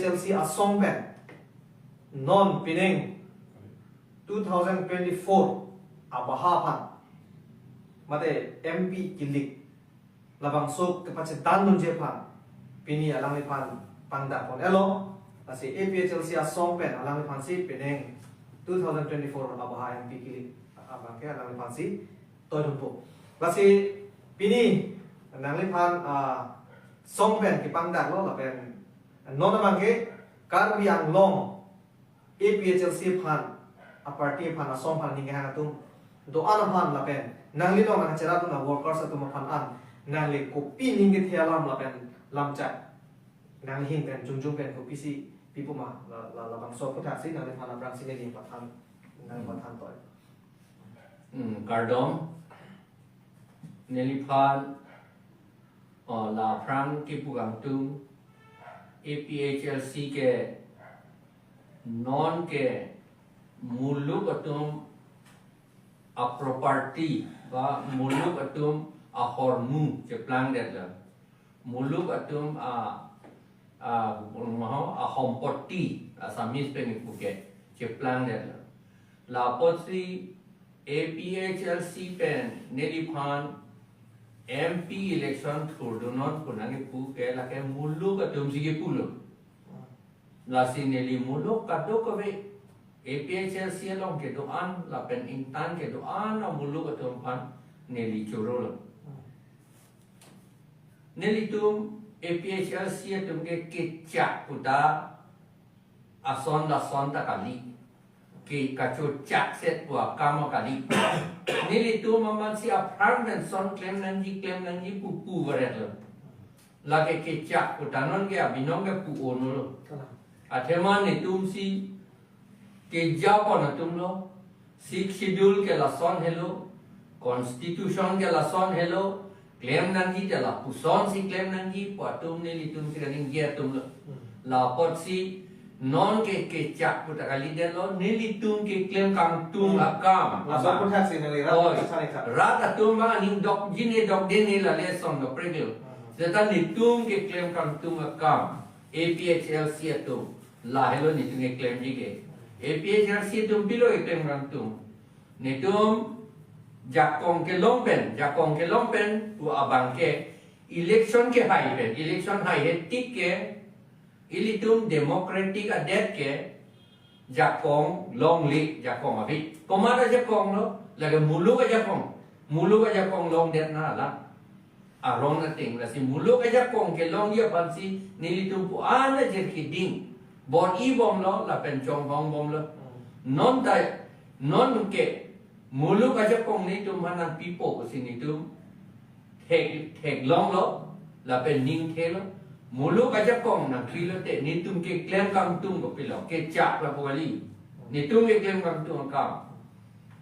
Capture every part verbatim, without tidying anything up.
P H L C asong pen non pining two thousand twenty-four abaha aphan mate M P kilik labangso kepachethang dunji aphan pini alangliphan pangdak pon-elo. Lasi A P H L C asong pen alangliphan si pining two thousand twenty-four abaha M P kilik abangke alangliphan si toi thumpo. Lasi pini nangliphan, ah, song pen kepangdaklo lapen non abangke Karbi Anglong A P H L C aphan, a party aphan, asong aphan ning kehang atum do-an aphan lapen nangli along nangcherap atum a workers atum aphan an nangli kopi ning kethe alam lapen lamchak nangli ahin pen jongjong pen kopisi pipo ma, la, la, labangso aphuthak si nangliphan aphrangsi neli pathan, nangli pathan toi. Hmm, kardom. Neliphan, oh, la aphrang kipu kangtung A P H L C ke non ke muluk atum a property ba muluk atum ahormu cheplangdetlo. Muluk atum a, a, maho, a hompoti, Assamese pen ipuke, cheplangdetlo. Lapotsi A P H L C pen neliphan M P election thurdunon pu nangkipu ke lake muluk atum si kipulo. Lasi neli muluk kadokave A P H L C along kedo-an lapen ingtan kedo-an a muluk atum aphan neli chorolo. Nelitum A P H L C atum ke kechak puta ason lason ta kali. Ke kachechak set pu akam kali. Nelitum amatsi aphrang pen son klem nangji, klem nangji pu pu varetlo. Lake kechak puta non ke abinong ke pu onolo. Athema netum si kejapon atumlo, Sixth Schedule ke lason helo, Constitution ke lason helo, klem nangji te lapuson si klem nangji pu atum nelitum si kaningje atumlo. Hmm. Lapotsi non ke kechak puta kalidetlo, nelitum keklem kangtung, hmm, akam. Laso aphuthak si nangli rat, oi, sani kha. Rat atum ma aning dokji ne dokde ne lale son dopreklo. Hmm. Seta netum keklem kangtung akam, A P H L C atum. Lahelo netum keklemji ke. A P H L C atum pilo keklem kangtung. Netum jakong kelong pen, jakong kelong pen pu abangke election kehai pen, election haihe tik ke ilitum democratic adet ke jakong longle, jakong ave. Komat ajakong lo, lake muluk ajakong. Muluk ajakong longdet na la. Arong ateng, lasi muluk ajakong kelongji aphansi nelitum pu an ajir keding bor-i bomlo lapen chonghong bomlo. Hmm. Non ta, non ke muluk ajakong netum aphan nangpipo pusi netum thek, theklonglo lapen ningthelo. Muluk ajakong nangpilote netum keklem kangtung kopilo, kechak lapu kali. Netum keklem kangtung akam.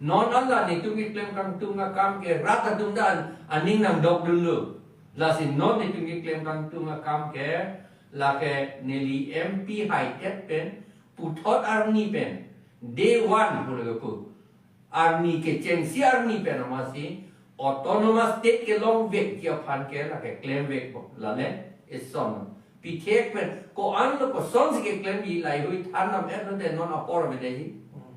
Non ala netum keklem kangtung akam ke rat atum ta aning nangdokdunlo. Lasi non netum keklem kangtung akam ke lake neli M P haidet pen puthot arni pen day one pulo kepu. Arni kechengsi arni pen amatsi autonomous state kelongvekji aphan ke lake klemvekpo. Lale eson. Pithek pen ko-an lo kosonsi keklemji laheihui than nam-et lote non apor avedeji. Hmm.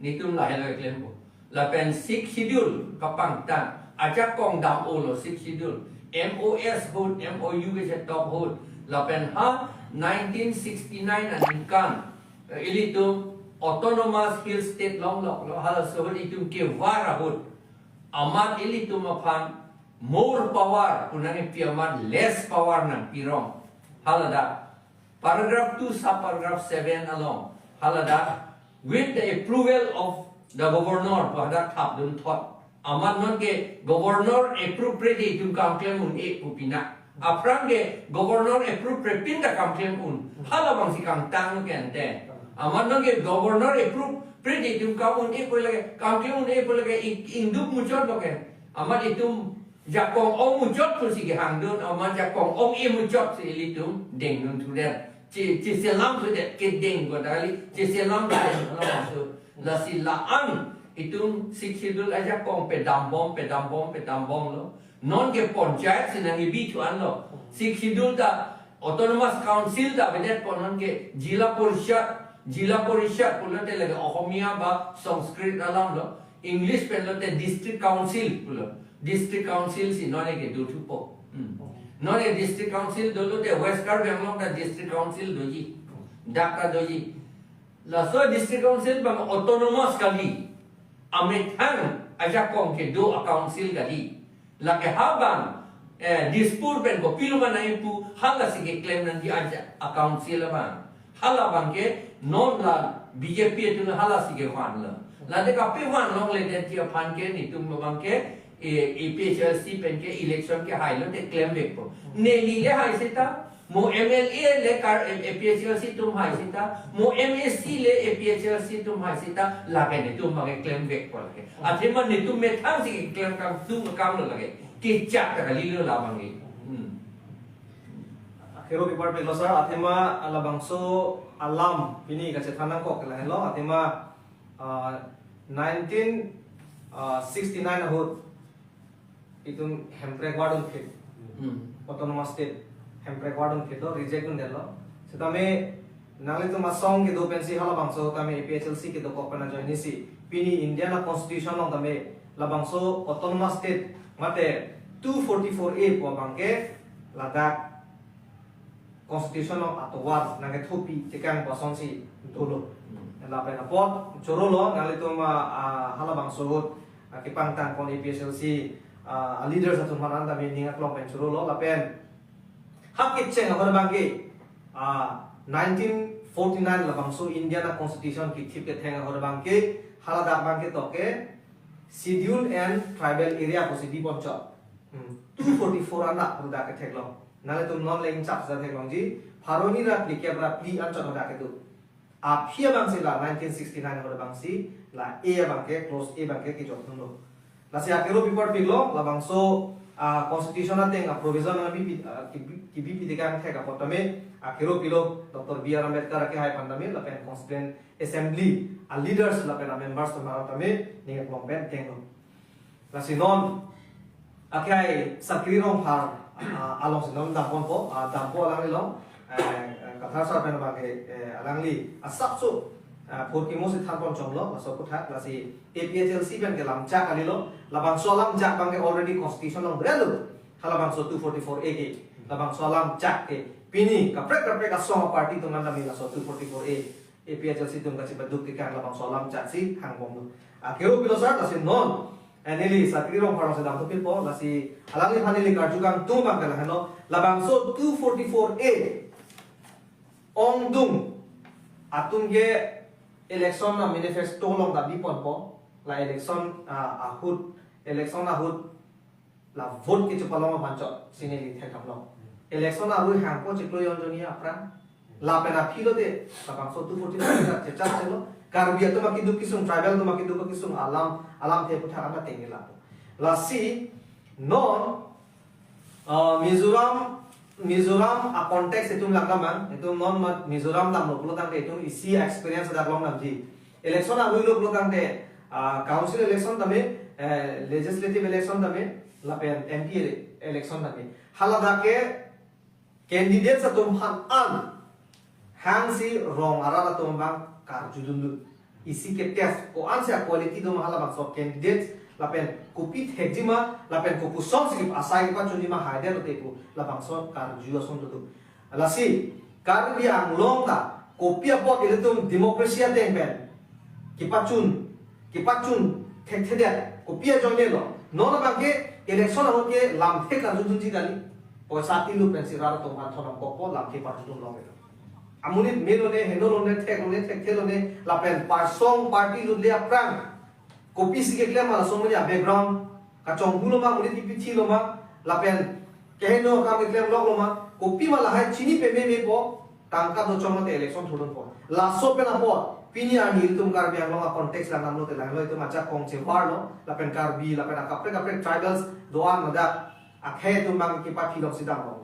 Netum lahelo keklempo. Lapen Sixth Schedule kapangtang, ajakong dam-olo Sixth Schedule. M O S ahut, M O U kechetok ahut. Lapen ha nineteen sixty-nine aningkan, eh, ilitum Autonomous Hill State longloklo, halaso ahut itum kevar ahut. Amat ilitum aphan more power pu nangkipi amat less power nangpirong. Haladak paragraph two, subparagraph seven along, haladak with the approval of the governor pu hadak thapdun thot. Amat non ke governor approve pre de itum kam klem un-e pu pina. Aphrang ke governor approve pre pin ta kam klem un. Halabangsi kangtang ke ante. Amat non ke governor approve pre de itum kam un-e pu lake, kam klem un-e pu lake ing-, ingduk muchotlo ke. Amat itum jakong ong muchot pusi kehangdun, amat jakong ong-e muchotsi ilitum dengdun thudet. Che, cheselam thudet, kedeng ko dali, cheselam thudet, halabangso. Lasi la-an itum Sixth Schedule ajakong pedambom, pedambom, pedambomlo. Non ke panchayat si nangkebi thu-anlo. Sixth Schedule ta Autonomous Council ta bedet ponon ke Jila Porishad, Jila Porishad pulote lake Ohomia ba Sanskrit alam lo, English pen lote District Council pulo. District Council si non ke dothupo. Hmm. Non ke District Council dolote West Karbi Anglong ta District Council doji. Dak ta doji. Laso District Council abang autonomous kali. Amethang ajakong kedo a-council kali. Lake ha abang, eh, Dispur pen kopilo ma nangji pu, halasi keklem nangji aja a-council abang. Hala abang ke non la B J P atum halasi kevan lo. Lake kapevan longledet aphan ke netum abang ke, eh, A P H L C pen ke election kehai lote klemvekpo. Neli le hai seta, mo M L A le kar, eh, A P H L C atum hai seta, mo M A C le A P H L C atum hai seta, lake netum abang ke klemvekpo lake. Athema netum methang si keklem kangtung akam lo lake. Kechak ta kalilo labang ke. Hmm. Akhero pipar pilo sir, athema labangso alam pini kachethan nangkok ke lahenlo, athema, ah, nineteen, ah, sixty-nine ahut itum Hemprek wardun phit. Hmm. Autonomous State Hemprek wardun phit lo, reject dundetlo. Setame nanglitum asong kedo pensi halabangso tame A P H L C kedokok pen ajoine si pini Indian a-constitution along tame labangso Autonomous State mate two forty-four A pu abang ke ladak constitution along atovar nangkethopi tekang pu asonsi dolo. Hmm. Lapen apot chorolo, nanglitum, ah, ah, halabangso ahut, ah, kepangtang pon A P H L C, ah, leaders atum aphan tame ning aklong pen chorolo, lapen ha kecheng ahut abang ke, ah, nineteen forty-nine labangso Indian a-constitution kethip ketheng ahut abang ke, haladak abang ke toke Scheduled and Tribal Area pusi di ponchot. Hmm. Two forty-four anak pu dak ketheklong. Nanglitum non leng chak sa theklongji, pharo hini ra phlikep ra phli anchot hadak kedo. Aphi abang si la nineteen sixty-nine ahut abang si la A abang ke, clause A abang ke kejok dunlo. Lasi akhero pipar pilo, labangso, ah, constitution ateng a-provision nangbi pi-, ah, kibi, kibi pitekang thek apot tame, akhero pilo Doctor B R Ambedkar akehai aphan tame, lapen Constituent Assembly a-leaders lapen a-members atum aphan tame, ning aklong pen denglo. Lasi non, akehai Sakri Rongphar, ah, alongsi non damponpo, ah, dampo alangli along, eh, eh, Kathar sir pen abang ke, eh, alangli asapso, ah, phurkimo si thanpon chomlo, laso aputhak, lasi A P H L C pen ke lamchak kalilo, labangso alamchak abang ke already constitution along berelo, halabangso two forty-four A ke, labangso alamchak ke, pini kaprek kaprek asong a-party atum aphan tame laso two forty-four A, A P H L C atum kachepaduk tekang labangso alamchak si hangbomlo. Akhero pilo sir, lasi non, eh, neli Sakri Rongphar alongsi damthu pilpo, lasi alangliphan neli karju kangtung abang ke lahenlo, labangso two forty-four A ongdung atum ke election a-manifesto along ta biponpo, la election, ah, ahut, election ahut la vote kechepalong aphan chot si neli thekdamlo. Election arui hangpo chiklo jon ajoine aphrang. Lapen aphi lote, labangso two forty-four A ta chechak chelo. Karbi atum akeduk kesung, tribal atum akeduk kesung alam, alamthe aputhak anta tengke lapu. Lasi, non, ah, Mizoram, Mizoram a-context itum langdam nang, itum non mat Mizoram damlo pulo tangte itum isi experience dak longdamji. Election arui lo pulo tangte, ah, council election tame, eh, legislative election tame, lapen M P ele-, election tame. Haladak ke candidates atum aphan an hangsi rong arat atum abang karjudun dun. Isi ke test ko-ansi a-quality do ma halabangso candidates, lapen kopi thekji ma, lapen kopuson si asai kepachunji ma haidetlo te pu labangso karju ason do. Lasi, Karbi Anglong ta, kopi apot ilitum democracy ateng pen kepachun, kepachun thekthedet, kopi ajoine lo. Non abang ke election ahut ke lamthe karjudunji kali. Poisa tilu pensi rat atum aphan thondamkokpo, lamthe parjudun longlo. Amonit melone, henolone, theklone, thekthelone, lapen parsong party lutle aphrang kopisi keklem ma laso amonit a-background, kachonghu lo ma, amonit kipithi lo ma, lapen keheno akam keklem lok lo ma, kopi ma lahai chini pememepo, tangka dochong lote election thurdunpo. Laso pen apot, pini arni ilitum Karbi Anglong a-context langdamlote lahenlo, itum ajakong chevarlo, lapen Karbi, lapen akaprek kaprek tribals do-an ladak, akhei atum abang kepathi longsi damlo.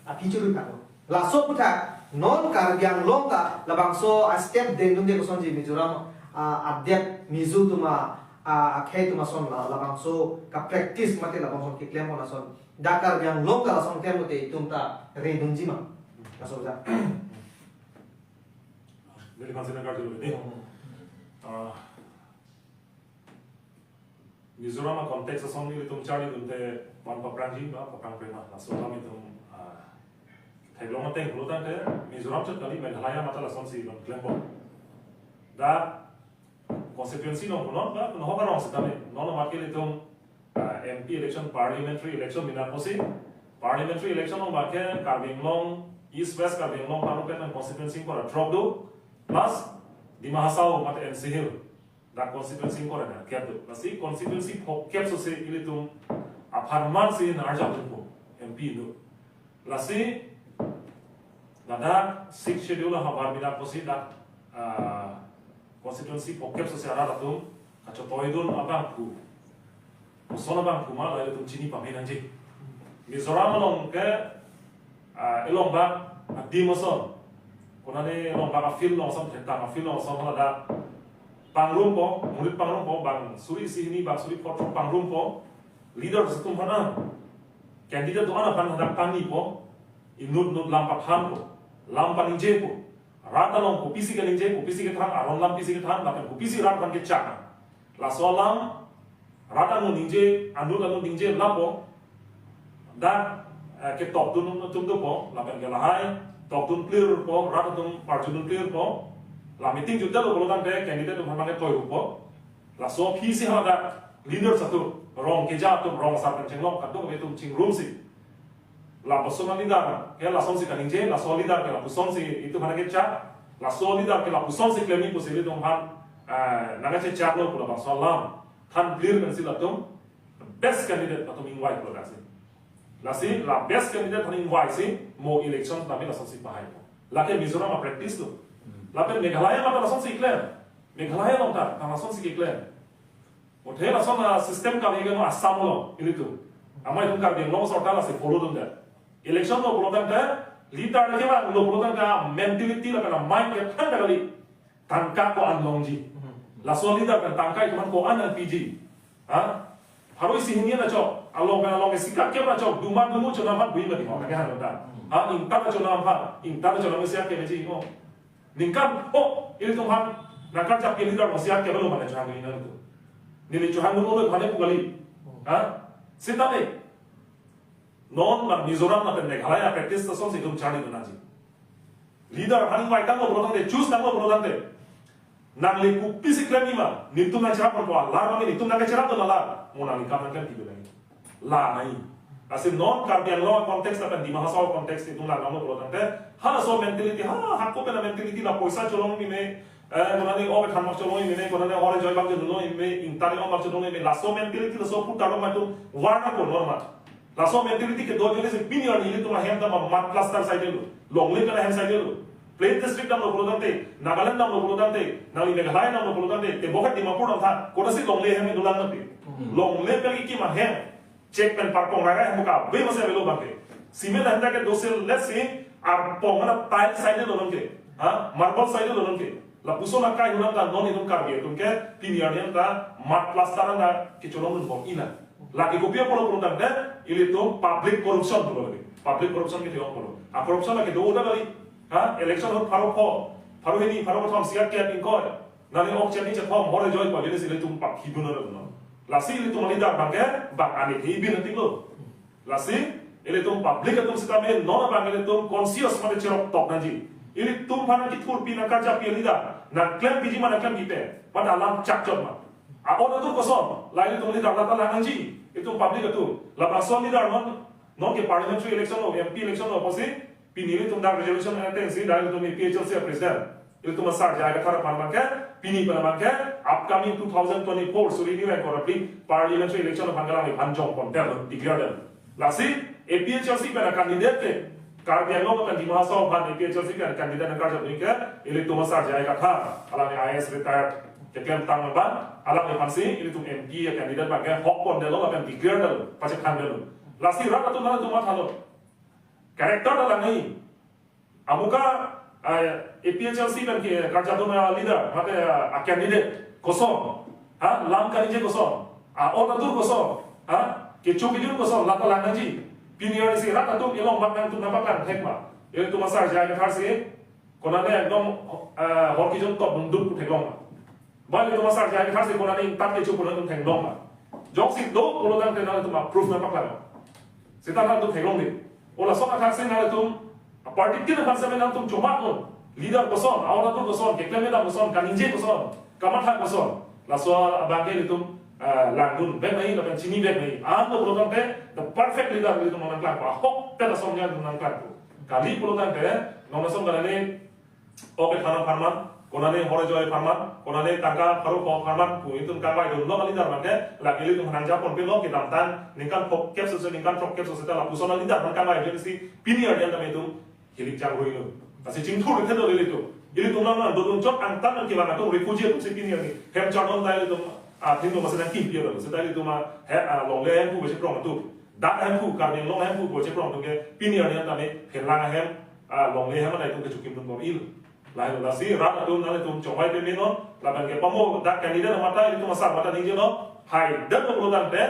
Aphi churu thaklo. Laso aputhak, non Karbi Anglong ta labangso a-step dengdunde kosonji Mizoram, ah, adet Mizo atum a, ah, akhei atum ason la, labangso ka-practice mate labangso keklem pon ason. Dak Karbi Anglong ta lason klem mate itum ta redunji ma. Laso ja. Neli konsen karjulo dei. Hmm. Ah, Mizoram a-context ason ilitum charlidunte ban paphrangji ma paphrang prema. Laso alam itum, ah, theklong ateng pulotangte Mizoram chot kali, Meghalaya mate lasonsi ban klembom. Dak constituency along punon ba punon hokarong setame. Non amat ke ilitum, ah, M P election, parliamentary election mina pusi. Parliamentary election along ba ke Karbi Anglong, East West Karbi Anglong, Pharokep pen constituency ingkoi ra throk do. Plus Dima Hasao mate N C Hill. Dak constituency ingkoi ra kep do. Lasi constituency phongkep sose ilitum apharman si nang-arjap dunpo M P do. Lasi ladak Sixth Schedule ahavar bina pusi dak, ah, constituency phongkep sose arat atum kachotoi dun abangphu, koson abangphu ma, lahai atum chini pame nangji. Mizoram along ke, ah, elongbak adim ason, konane elongbak a-field along ason, thetang a-field along ason ladak pangrumpo, monit pangrumpo, bang suri isi hini, bang suri phongo throk pangrumpo, leaders atum aphan, candidate do-an aphan hadak panipo, inut nut lam pathanpo, lam paningjepo. Rat along kopisi kaningje, kopisi kethan, aron lam pisi kethan, lapen kopisi rat aphan kechak. Laso alam rat anut ningje, anut anut ningje lapo. Dak, eh, ketokdun atum dopo, lapen ke lahai tokdun clear po, rat atum parjudun clear po. La meeting jutdetlo pulotangte candidate atum aphan mane toipo. Laso aphisi hadak leaders atum, rong keja atum, rong asar pen chenglok kadokave atum chingrumsi, lapuson a-leader ke lasonsi kaningje, laso leader ke lapusonsi itum aphan kechak, laso leader ke lapusonsi klemji pusi ilitum aphan, eh, nangkachechaklo pu labangso alam than clear pensi latum best candidate atum ingvai pulo daksi. Lasi la best candidate aphan ingvaisi mo election tame lasonsi pahaipo. Lake Mizoram a-practice lo. Hmm. Lapen Meghalaya mate lasonsi klem. Meghalaya along ta, ta lasonsi keklem. Muthe lason a-system kami ke no Assam along, ilitum. Amei itum Karbi Anglong sorkar lasi follow dunde. Election lo pulotangte, leader lake bang lo pulotangte, mentality lapen a-mind ke than kali. Tangka ko-an longji. Hmm. Laso leader pen tangka itum aphan ko-an nangpiji. Ha? Pharo isi hini anat chok, along pen along isi kakep anat chok, duma dumu chonam aphan bui mati ho, nangke han ta. Ha, ingtan chonam aphan, ingtan chonam isi akep ji ho. Ningkan, oh, ilitum aphan nangkarjap ke leader mo isi akep lo mane chohang ina tu. Neli chohang lo lo mane pu kali. Ha? Sitame. Non bang Mizoram lapen Meghalaya practice asonsi itum charlidun nangji. Leader aphan ingvai tanglo pulotangte, choose tanglo pulotangte, nangli kopisi klemji ma, netum nangcherappo alar ma, netum nangcherapdun alar, mo nangli kam nangklem kibi nangji. La nai. Lasi non Karbi Anglong context lapen Dima Hasao context itum langdamlo pulotangte, halaso mentality, ha, hako pen a-mentality, la poisa cholong meme, eh, konane o kethan mak cholong meme, konane ore joibak cholong meme, ingtan ong mak cholong meme, laso mentality laso putar lo matu warna ko normal. Laso mentality kedo ajoine si pini arni ilitum ahem ta mud plaster side lo, longle pen ahem side lo. Plain district damlo pulotangte, Nagaland damlo pulotangte, nangli Meghalaya damlo pulotangte, te bokat Dimapur dam tha, kota si longle ahem dolang nangpi. Hmm. Longle pen kekim ahem, chek pen parpong raga ahem ka, be masa belo bangke. Cement ahem ta kedo si letsi, arpong ana tile side lo nangke, ha, marble side lo nangke. Lapuson akai hunam ta non itum Karbi atum ke pini arni ta mud plaster ana kecholong dunbom ina. Lake kopi apotlo pulotangte ilitum public corruption pulo lake. Public corruption ke theklong pulo. A-corruption lake do uda kali. Ha? Election ahut pharo pho, pharo hini, pharo kethom, isi akep ingkoi. Nangli ok cheni chethom, hore joi ko, ajoine si ilitum pakhidun na pulo. Lasi ilitum leader abangke bang ani thei bin atik lo. Lasi, ilitum public atum sitame non abang ilitum conscious mate cheroktok nangji. Ilitum aphan nangkethurpi nangkarjappi leader, nangklempiji ma nangklempipe, pada alam chakchot ma. A-ot atur koson, la ilitum leader la ta lang nangji, ilitum public atum. Labangso leader non, non ke parliamentary election lo, M P election lo, apotsi, pini ilitum dak resolution ateng si, dak ilitum A P H L C president. Ilitum asar J I Kathar aphan abangke, pini pen abangke, upcoming two thousand twenty-four suri ni reng korapli parliamentary election aphan kalang iphan jong ponter declare dem. Lasi, A P H L C pen a-candidate ke, Karbi Anglong pen Dima Hasao aphan A P H L C pen candidate nangkarjap ni ke, ilitum asar J I Kathar, alangli I A S retired, keklem tang abang, alangliphan si, ilitum M P a-candidate abangke, hok pondetlo lapen declare detlo, pachekhan detlo. Lasi rat atum nangtum mathalo. Character ta lang nai. Amuka, ah, A P H L C pen ke karjadun a-leader, mate, ah, a-candidate koson, ha, lam kaningje koson, a-ot atur koson, ha, kecho kejun koson, la ta lang nangji. Pini arni si rat atum elongbak nangtum nangpaklang thek ma. Ilitum asar J I Kathar si konane ekdom, eh, hor kejun top dunduk pu theklong ma? Ba ilitum asar J I Kathar si konane ingtat kecho pu nangtum theklong ma? Jongsi do pulo tangte nangtum a-proof nangpaklang. Seta nangtum theklong di. O lason athak si nangtum a-party tin aphan seven nangtum chomak non. Leader koson, aonatur koson, keklem kedam koson, kaningje koson, kamatha koson. Laso abang ke ilitum, eh, langdun vek nangji, lapen chinivek nangji. An do pulo tangte the perfect leader ilitum nangklangpo. Ahok pen asong nangtum nangklangpo. Kali pulo tangte, non asong kali ni ok ethan apharman, konane hor ejo apharman, konane tangka pharo pho apharman, pu itum kangvaidunlo kali, tar abang ke, lake ilitum nangjaponpinlo, kedamtang ningkan throkkep sose, ningkan throkkep sose ta lapuson a-leader aphan kangvai ajoine si pini arni an tame itum hilik jang ruilo. Lasi chingthur kethe do ilitum. Ilitum nang nang dodun chot angtan nang kevang atum refugee atum si pini arni hem chardon ta ilitum, ah, thingno masi nangkimpi alo. Seta ilitum a, he, ah, longle hemphu bache prong atum, dak hemphu, Karbi Anglong hemphu bache prong atum ke pini arni an tame phelang ahem, ah, longle hem anai atum kechokimdun bom-ilo. Lahelo, lasi rat atum nanglitum chongvai pemenon, lapen ke pamo dak candidate mata ilitum asar mata ningjenon, hai dak pulo tangte,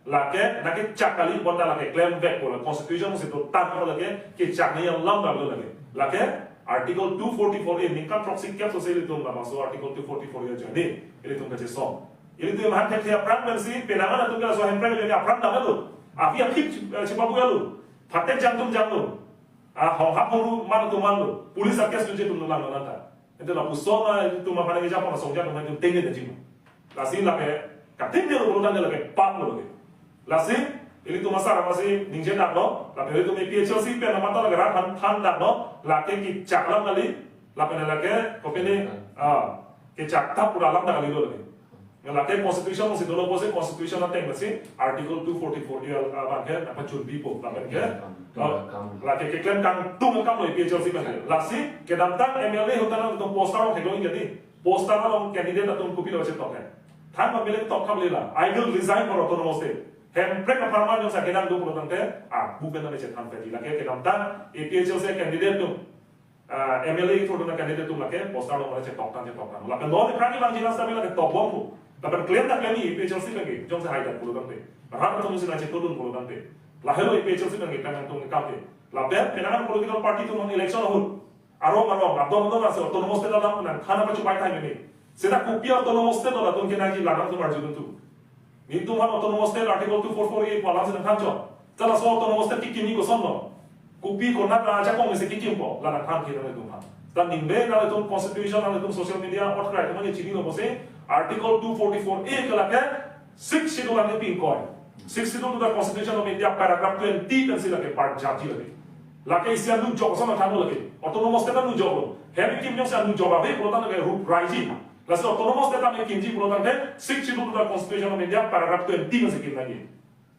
lake, lake chak kali bonta lake klemvekpo, la constitution si do tangpo, lake kechak ni alam ta lo lake. Lake Article two forty-four A, ningkan throksi kep sose ilitum labangso Article two forty-four A ajoine ilitum kachesong. Ilitum han thekthe aphrang pensi, penang an atum ke laso Hemprek ajoine aphrang damlo. Avi aphik, eh, chipabuya lo. Phatek jangtum janglo. Ah, hong hap hong ru man atum manlo. Police a-case dunji atum dolang nonta. Ante lapuson a itum aphan nangkejapon asong atum itum tengne daji ma? Lasi lake kating delo pulo tangte lake pap lo ke. Lasi ilitum asar masi ningje daklo, lapen ilitum A P H L C pen mata lake rat aphan than daklo, lake kechak alam kali, lapen lake kopine, ah, kechak ta pura alam ta kalilo lake. Lake constitution si dolo pusi constitution ateng si Article two forty-four A abang ke nangpachunpipo, lapen ke, oh, lake keklem kangtung kanglo A P H L C abang ke. Lasi kedamtang M L A ahut ta nangtum poster along theklong jadi. Poster along candidate atum kopilo chetok he. Than M L A tok kap lela. "I will resign for autonomous state." Hemprek apharman jongsi akedam do pulo tangte, ah, bu pen nang chethan pedi. Lake kedamtang A P H L C candidate atum, ah, M L A thurna candidate atum lake poster along mane chetok tang, chetok tang. Lapen non iphrang ni bang jinas tapi lake tokbompo. Lapen klem ta klem ni A P H L C lake, jongsi haidat pulo tangte. Rat atum si nangchetodun pulo tangte. Lahelo A P H L C lake kangtung ni kam ke. Lapen penang an political party atum non election ahut, arong arong, adon adon asi autonomous state alam nangthan apa chupai thai mene. Seta kopi autonomous state alam atum ke nangji, la nangtum arjudun tu. Netum aphan autonomous state Article two forty-four A pu alam si nangthan chot. Ta laso autonomous state kekimji kosonlo? Kopi konat ajakong si kekimpo, la nangthan ke nangtum aphan. Ta ningve nangtum constitution, nangtum social media, ot krai atum mane chinilo pusi, Article two forty-four A ke lake Sixth Schedule ani pingkoi. Sixth Schedule to the Constitution of India, paragraph twenty pensi lake part jatji lake. Lake isi anujok ason nangthanlo lake. Autonomous state anujoklo. Hem kekim jongsi anujok ave pulo tangte rup raiji. Lasi autonomous state ani kimji pulo tangte Sixth Schedule to the Constitution of India, paragraph twenty pensi kim lagi.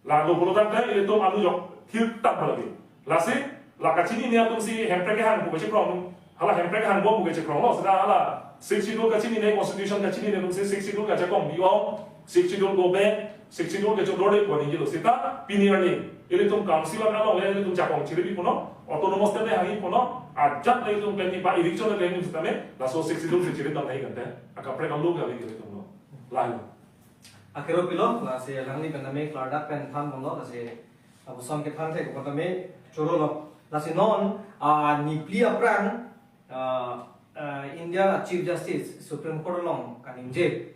Lalo pulo tangte ilitum anujok thirtap lagi. Lasi, la kachinine atum si Hemprek kehang pu kachekrong. Hala Hemprek kehang bom pu kachekronglo. Seta hala Sixth Schedule kachinine, constitution kachinine atum si Sixth Schedule kajakong bi-ong, Sixth Schedule go back, Sixth Schedule kechodor de pu ningjelo. Seta pini arni ilitum council along le ilitum jakong chiri bi puno, autonomous state hangji puno, ajat le ilitum peni ba eviction le ilitum sitame, laso Sixth Schedule si chiri dam nai kante. Akaprek alu kali ilitumlo. Lahelo. Akhero pilo, lasi alangli pen tame klardak pen thanponlo, lasi lapuson kethan thek pu tame chorolo. Lasi non, ah, niphli aphrang, ah, ah, India Chief Justice Supreme Court along kaningje,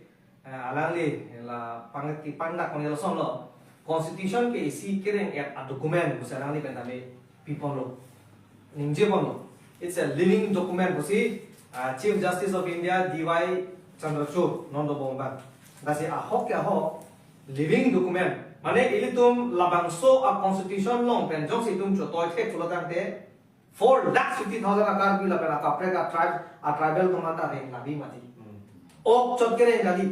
ah, alangli la pangti pangdak panglo sonlo. Constitution ke isi kereng-et a-document pusi alangli pen tame piponlo, ningjeponlo. It's a living document pusi, ah, Chief Justice of India D Y Chandrachud non dobom abang. Lasi ahok ke ahok living document. Mane ilitum labangso a-constitution along pen jongsi itum chotoi thek pulo tangte four lakh fifty thousand a-Karbi lapen akaprek a-tribe, a-tribal atum anta reng labi mati. Hmm. Ok chot kereng kali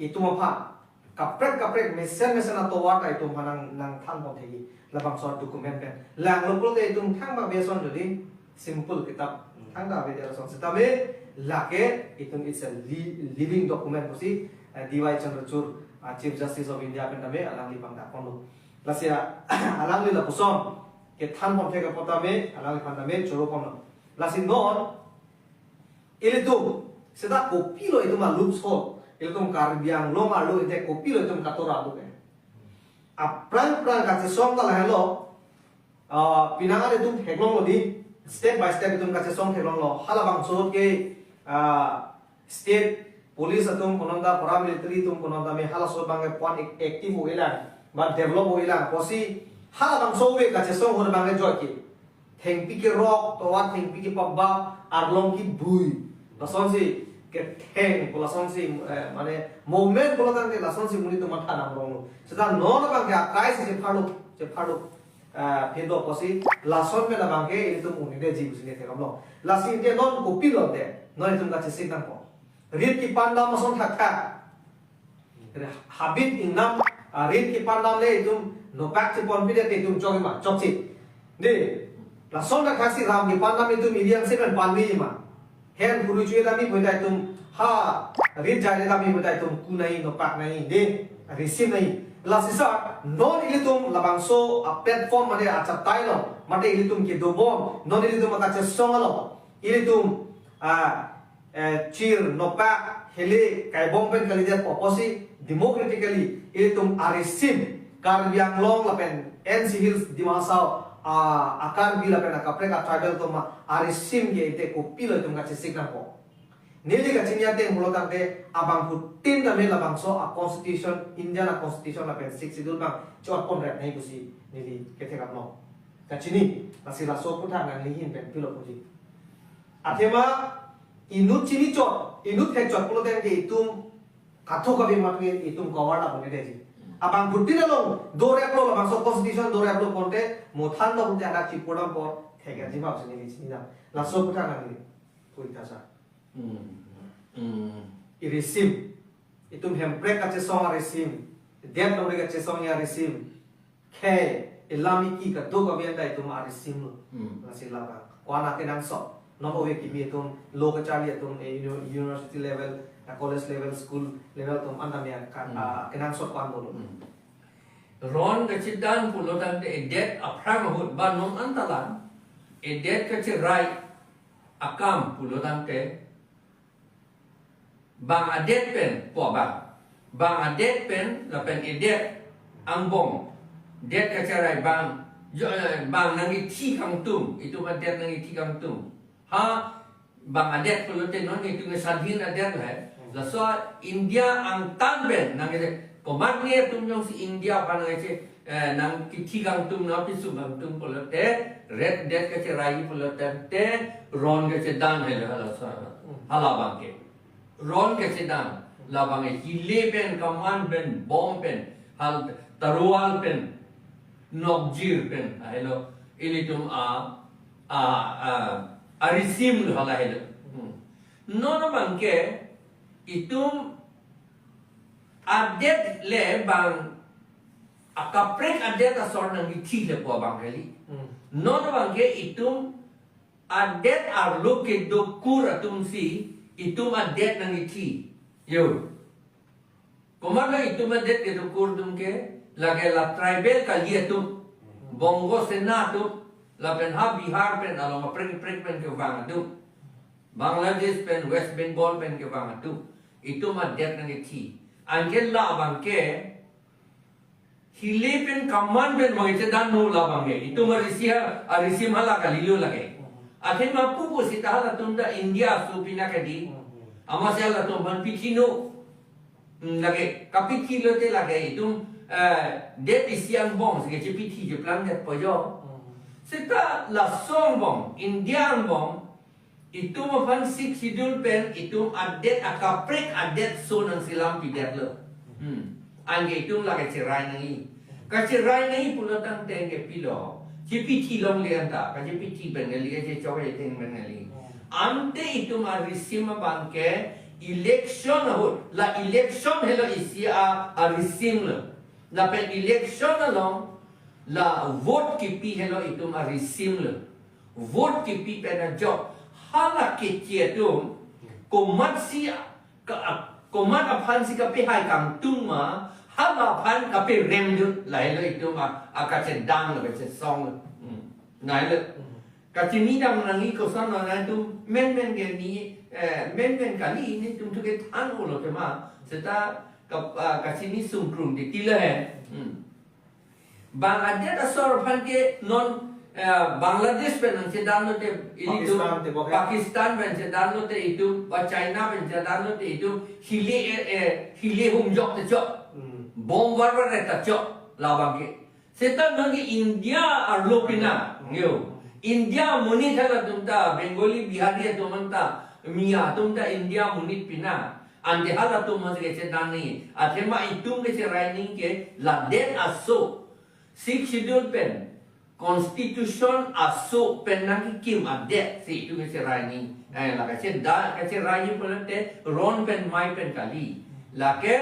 itum aphan. Kaprek kaprek mesen mesen atovar ta itum aphan nang, nangthanpon thekji labangso document pen. Langlo pulote itum thangta base on jodi simple kitap, hmm, thangta ave de ason sitame lake itum it's a li-, living document pusi, eh, D Y Chandrachud, ah, Chief Justice of India pen tame alangli pangdakponlo. Lasi alangli lapuson kethanpon thek pu tame alangliphan tame choroponlo. Lasi non ilitum, seta kopilo itum a-loophole, ilitum Karbi Anglong arlo ite kopilo itum katora lo ke. Aphrang phrang kachesong ta lahelo, ah, penang an itum theklonglo di, Step by step itum kachesong theklonglo. Halabangso ke, ah, state police atum kononta, paramilitary atum kononta me halaso abang ke pon ek-, active o-elang, ba develop o-elang. Pusi halabangso ave kachesong ahut abang ke joi ke. Thengpi kerok, tovar thengpi kepabap, arlong kebui. Lasonsi ketheng, lasonsi, eh, mane movement pulo tangte lasonsi monit atum matha nang rong. Seta non abang ke akrai si chepharlo, chepharlo. Ah, phedo pusi lason pen abang ke ilitum un-edetji pusi neli theklonglo. Lasi ante non kopilo te, non itum kachesik nangpo. Rit kepandam ason thakthak. Habit ingnam, ah, rit kepandam le itum nopak cheponpidet te itum chokji ma, chokche. Dei, lason thakthak si ram kepandam itum iliang si pen panviji ma. Hen phurui chu-e damji pu ta itum ha rit jai-le damji pu ta itum ku nangji, nopak nangji, dei, risim nangji. Lasi sir, non ilitum labangso a-platform mate achatai lo, mate ilitum kedobom, non ilitum akachesong alo, ilitum, ah, eh, chir, nopak, hile, kaibom pen kalidetpo pusi, democratically, ilitum arisim, Karbi Anglong lapen N C Hills, Dima Hasao, ah, a-Karbi lapen akaprek a-tribal atum arisim ke ante kopilo itum kachesik nangpo. Neli kachini ateng pulo tangte abangphutin tame labangso a-constitution, Indian a-constitution lapen Sixth Schedule abang chot ponrep nangji pusi neli kethekdamlo. Kachini, lasi laso aputhak nangli ahin pen pilo puji. Athema inut chini chot, inut thek chot pulo tangte itum kathok kave mat ke itum cover la un-edetji. Abangphutin along doreplo, labangso constitution doreplo pulote, mo than do pulote adak chipodam apor thekji ma pusi neli chinidam. Laso aputhak nangli puri tha sir. Hmm. Hmm. Irisim. Itum Hemprek kachesong arisim. Det along kachesong ya arisim. Khei, ilam iki kadokave anta itum arisim lo. Hmm. Lasi labang. Ko-an akenangsot. Non ove kimi itum lo kacharli atum, eh, uni-, university level, eh, college level, school level atum anta me kan, Hmm. ah, kenangsot ko-an dolo. Hmm. Ron kachedan pulo tangte edet aphrang ahut ba non anta lang. Edet kacherai akam pulo tangte bang adet pen, po bang. Bang adet pen, lapen edet angbong. Det kacherai bang, jo, eh, bang nangkethi kangtung, itum adet nangkethi kangtung. Ha, bang adet pulote non itum ke sadhin adet lahai. Laso India angtan pen nangkethi, komat ni atum jongsi India aphan nangkethi, eh, nangkethi kangtung, nangpisu kangtung pulote, ret det kacherai pulo tangte, ron kachedan helo halaso. Halabang ke. Ron kachedan, labang ke hile pen, kaman pen, bom pen, hal tarwal pen, nokjir pen, helo, ilitum a, a, a, arisim lo hala helo. Hmm. Non abang ke, itum adet le bang akaprek adet asor nangkethi le pu abang kali. Hmm. Non abang ke itum adet arlo kedo kur atum si itum adet nangkethi. Yo. Komatlo itum adet kedo kur atum ke, lake la tribal kali atum, Bongo Sena atum, lapen ha Bihar pen along aprek aprek pen kevang atum, Bangladesh pen, West Bengal pen kevang atum, itum adet nangkethi. Anke labang ke, hile pen kaman pen bang chedan lo labang ke. Itum arisi ha, arisim hala kalilo lake. Athema pupu seta halatum ta India aso pina kadi. Amatsi halatum aphan pithi no. Hmm, lake, kapithi lote lake, itum, eh, det isi angbong si kachepithi cheplang det po jo. Seta laso angbong, India angbong, itum aphan Sixth Schedule pen itum adet akaprek adet aso nangselam pidetlo. Hmm. Anke itum lake cherai nangji. Kacherai nangji pulo tangte ke pilo. Chepithi longle anta, kachepithi pen kali, kachechok kachetheng pen kali. Ante itum arisim abang ke election ahut, la election helo isi a, arisim lo. Lapen election along, la vote kipi helo itum arisim lo. Vote kipi pen ajok, hala kechi atum, komatsi ka, komat aphan si kapehai kangtung ma, hala aphan kaperem dun, lahelo itum a, akachedan lo, kachesong lo. Hmm. Lahelo. Kachinidam nangji koson lo, nangtum menmen ke ni, eh, menmen kali, netum thu kethan ulo tema, seta ka, ah, kachini sungkrung di tila he. Hmm. Bang adet asor aphan ke non Eh, Bangladesh pen nangchedan lote ilitum, Pakistan tebok he. Pakistan pen chedan lote itum, ba China pen chedan lote itum, hile, eh, eh, hile hungjok te chok. Hmm. Bomb varvar re ta chok, labang ke. Seta nangke India arlo pina, Hmm. yo. India amonit halatum ta, Bengali, Bihari atum ta, Miya atum ta India amonit pina. Ante halatum mas kechedan ni, athema itum kecherai ni ke, ladet aso. Sixth Schedule pen, Constitution aso pen nangkekim adet si itum kecherai ni. Eh, la kachedan, kacherai ni pulote ron pen mai pen kali. Lake,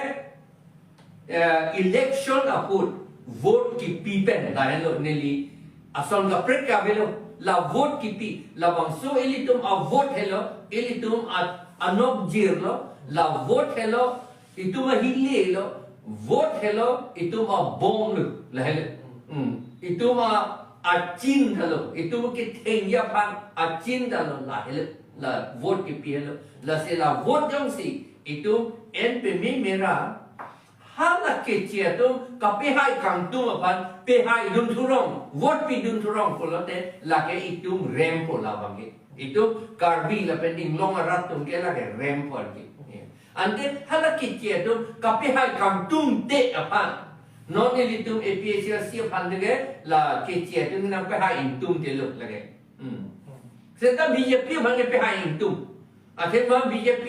eh, election ahut vote kipi pen lahelo neli ason kaprek ke avelo, la vote kipi, labangso ilitum avote helo, ilitum a, anokjir lo, la vote helo, itum ahile lo, vote helo, itum abomb lo, lahelo. Hmm. Itum a, achin ta lo, itum kethengji aphan achin ta lo, lahelo, la vote kipi helo. Lasi la vote jongsi itum en peme mera, hala keche atum kapehai kangtung aphan pehai dun thurong, vote pi dun thurong pulote lake itum rempo labang ke. Itum Karbi lapen inglong arat atum ke lake rempo ke. Ante hala keche atum kapehai kangtungte aphan, non ilitum A P H L C aphan de ke la keche atum nangpehai ingtungte lo lake. Hmm. Seta B J P aphan ke pehai ingtung. Athema B J P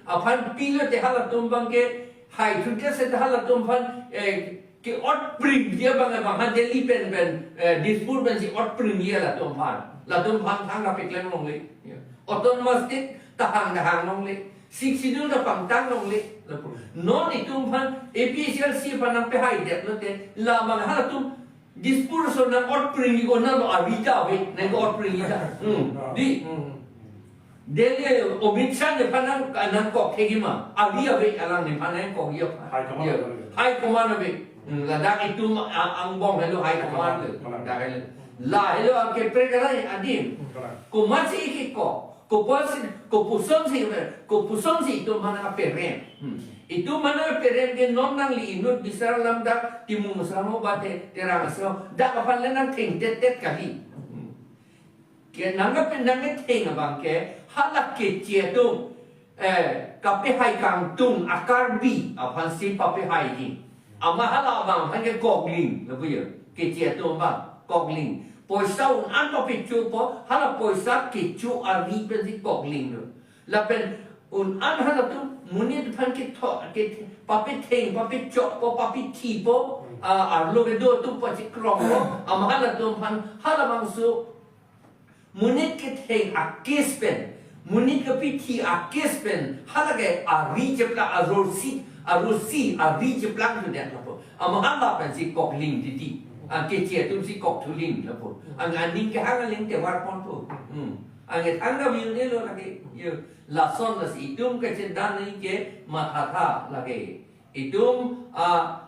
aphan pilo te halatum abang ke hai thu te, seta halatum aphan, eh, ke-otpring dia abang, abang ha Delhi pen pen, eh, Dispur pen si otpring dia latum aphan. Latum aphan thang kapeklem longle. Ya. Autonomous State ta hang ta hang longle. Sixth Schedule ta pangtang longle. Lapu. Non itum aphan A P H L C aphan nangpehai det lote, labang halatum Dispur ason nang-otpring-ji ko na lo, avi ta ave, nangke-otpring-ji ta. Hmm. Di. Hmm. Delhi Amit Shah nephan nang, nangkok thekji ma. Avi ave, alang nephan nangkokji aphan. High Command. Ya. Ave. High Command ave. Hmm, ladak itum a-, angbong helo High Command lo. High Command. Dak helo. La helo ang keprek arai adim. Hmm. Komatsi ikiko. Kopuson si, kopuson si, kopuson si itum aphan nangperem. Hmm. Itum aphan nangperem ke non nangli inut bisar lam dak Timung Asramo ba te, Terang Asramo, dak aphan le nangthengtet tet kali. Hmm. Ke nangkapen nangketheng abang ke, hala keche atum, eh, kapehai kangtung a-Karbi aphan si papehaiji. Ama hala abang aphan ke kokling, lapu ya. Keche atum abang, kokling. Poisa un-an papechopo, hala poisa kecho ari pen si kokling lo. Lapen un-an halatum monit aphan ketho, ke papetheng, papechokpo, papethipo, a, arlo kedo atum pachikrongpo, ama halatum aphan, halabangso monit ketheng a-case pen, monit kepethi a-case pen, hala ke ari cheplang, arosi, arosi, ari cheplang thudet lapu. Ama hala pen si kokling titi. Ang keche atum si kokthuling lapu. Ang aning kehang aling te varponpo. Hmm. Ang et ang na view ne lo lake. Yo, lason lasi itum kachedan ni ke mathatha lake. Itum a,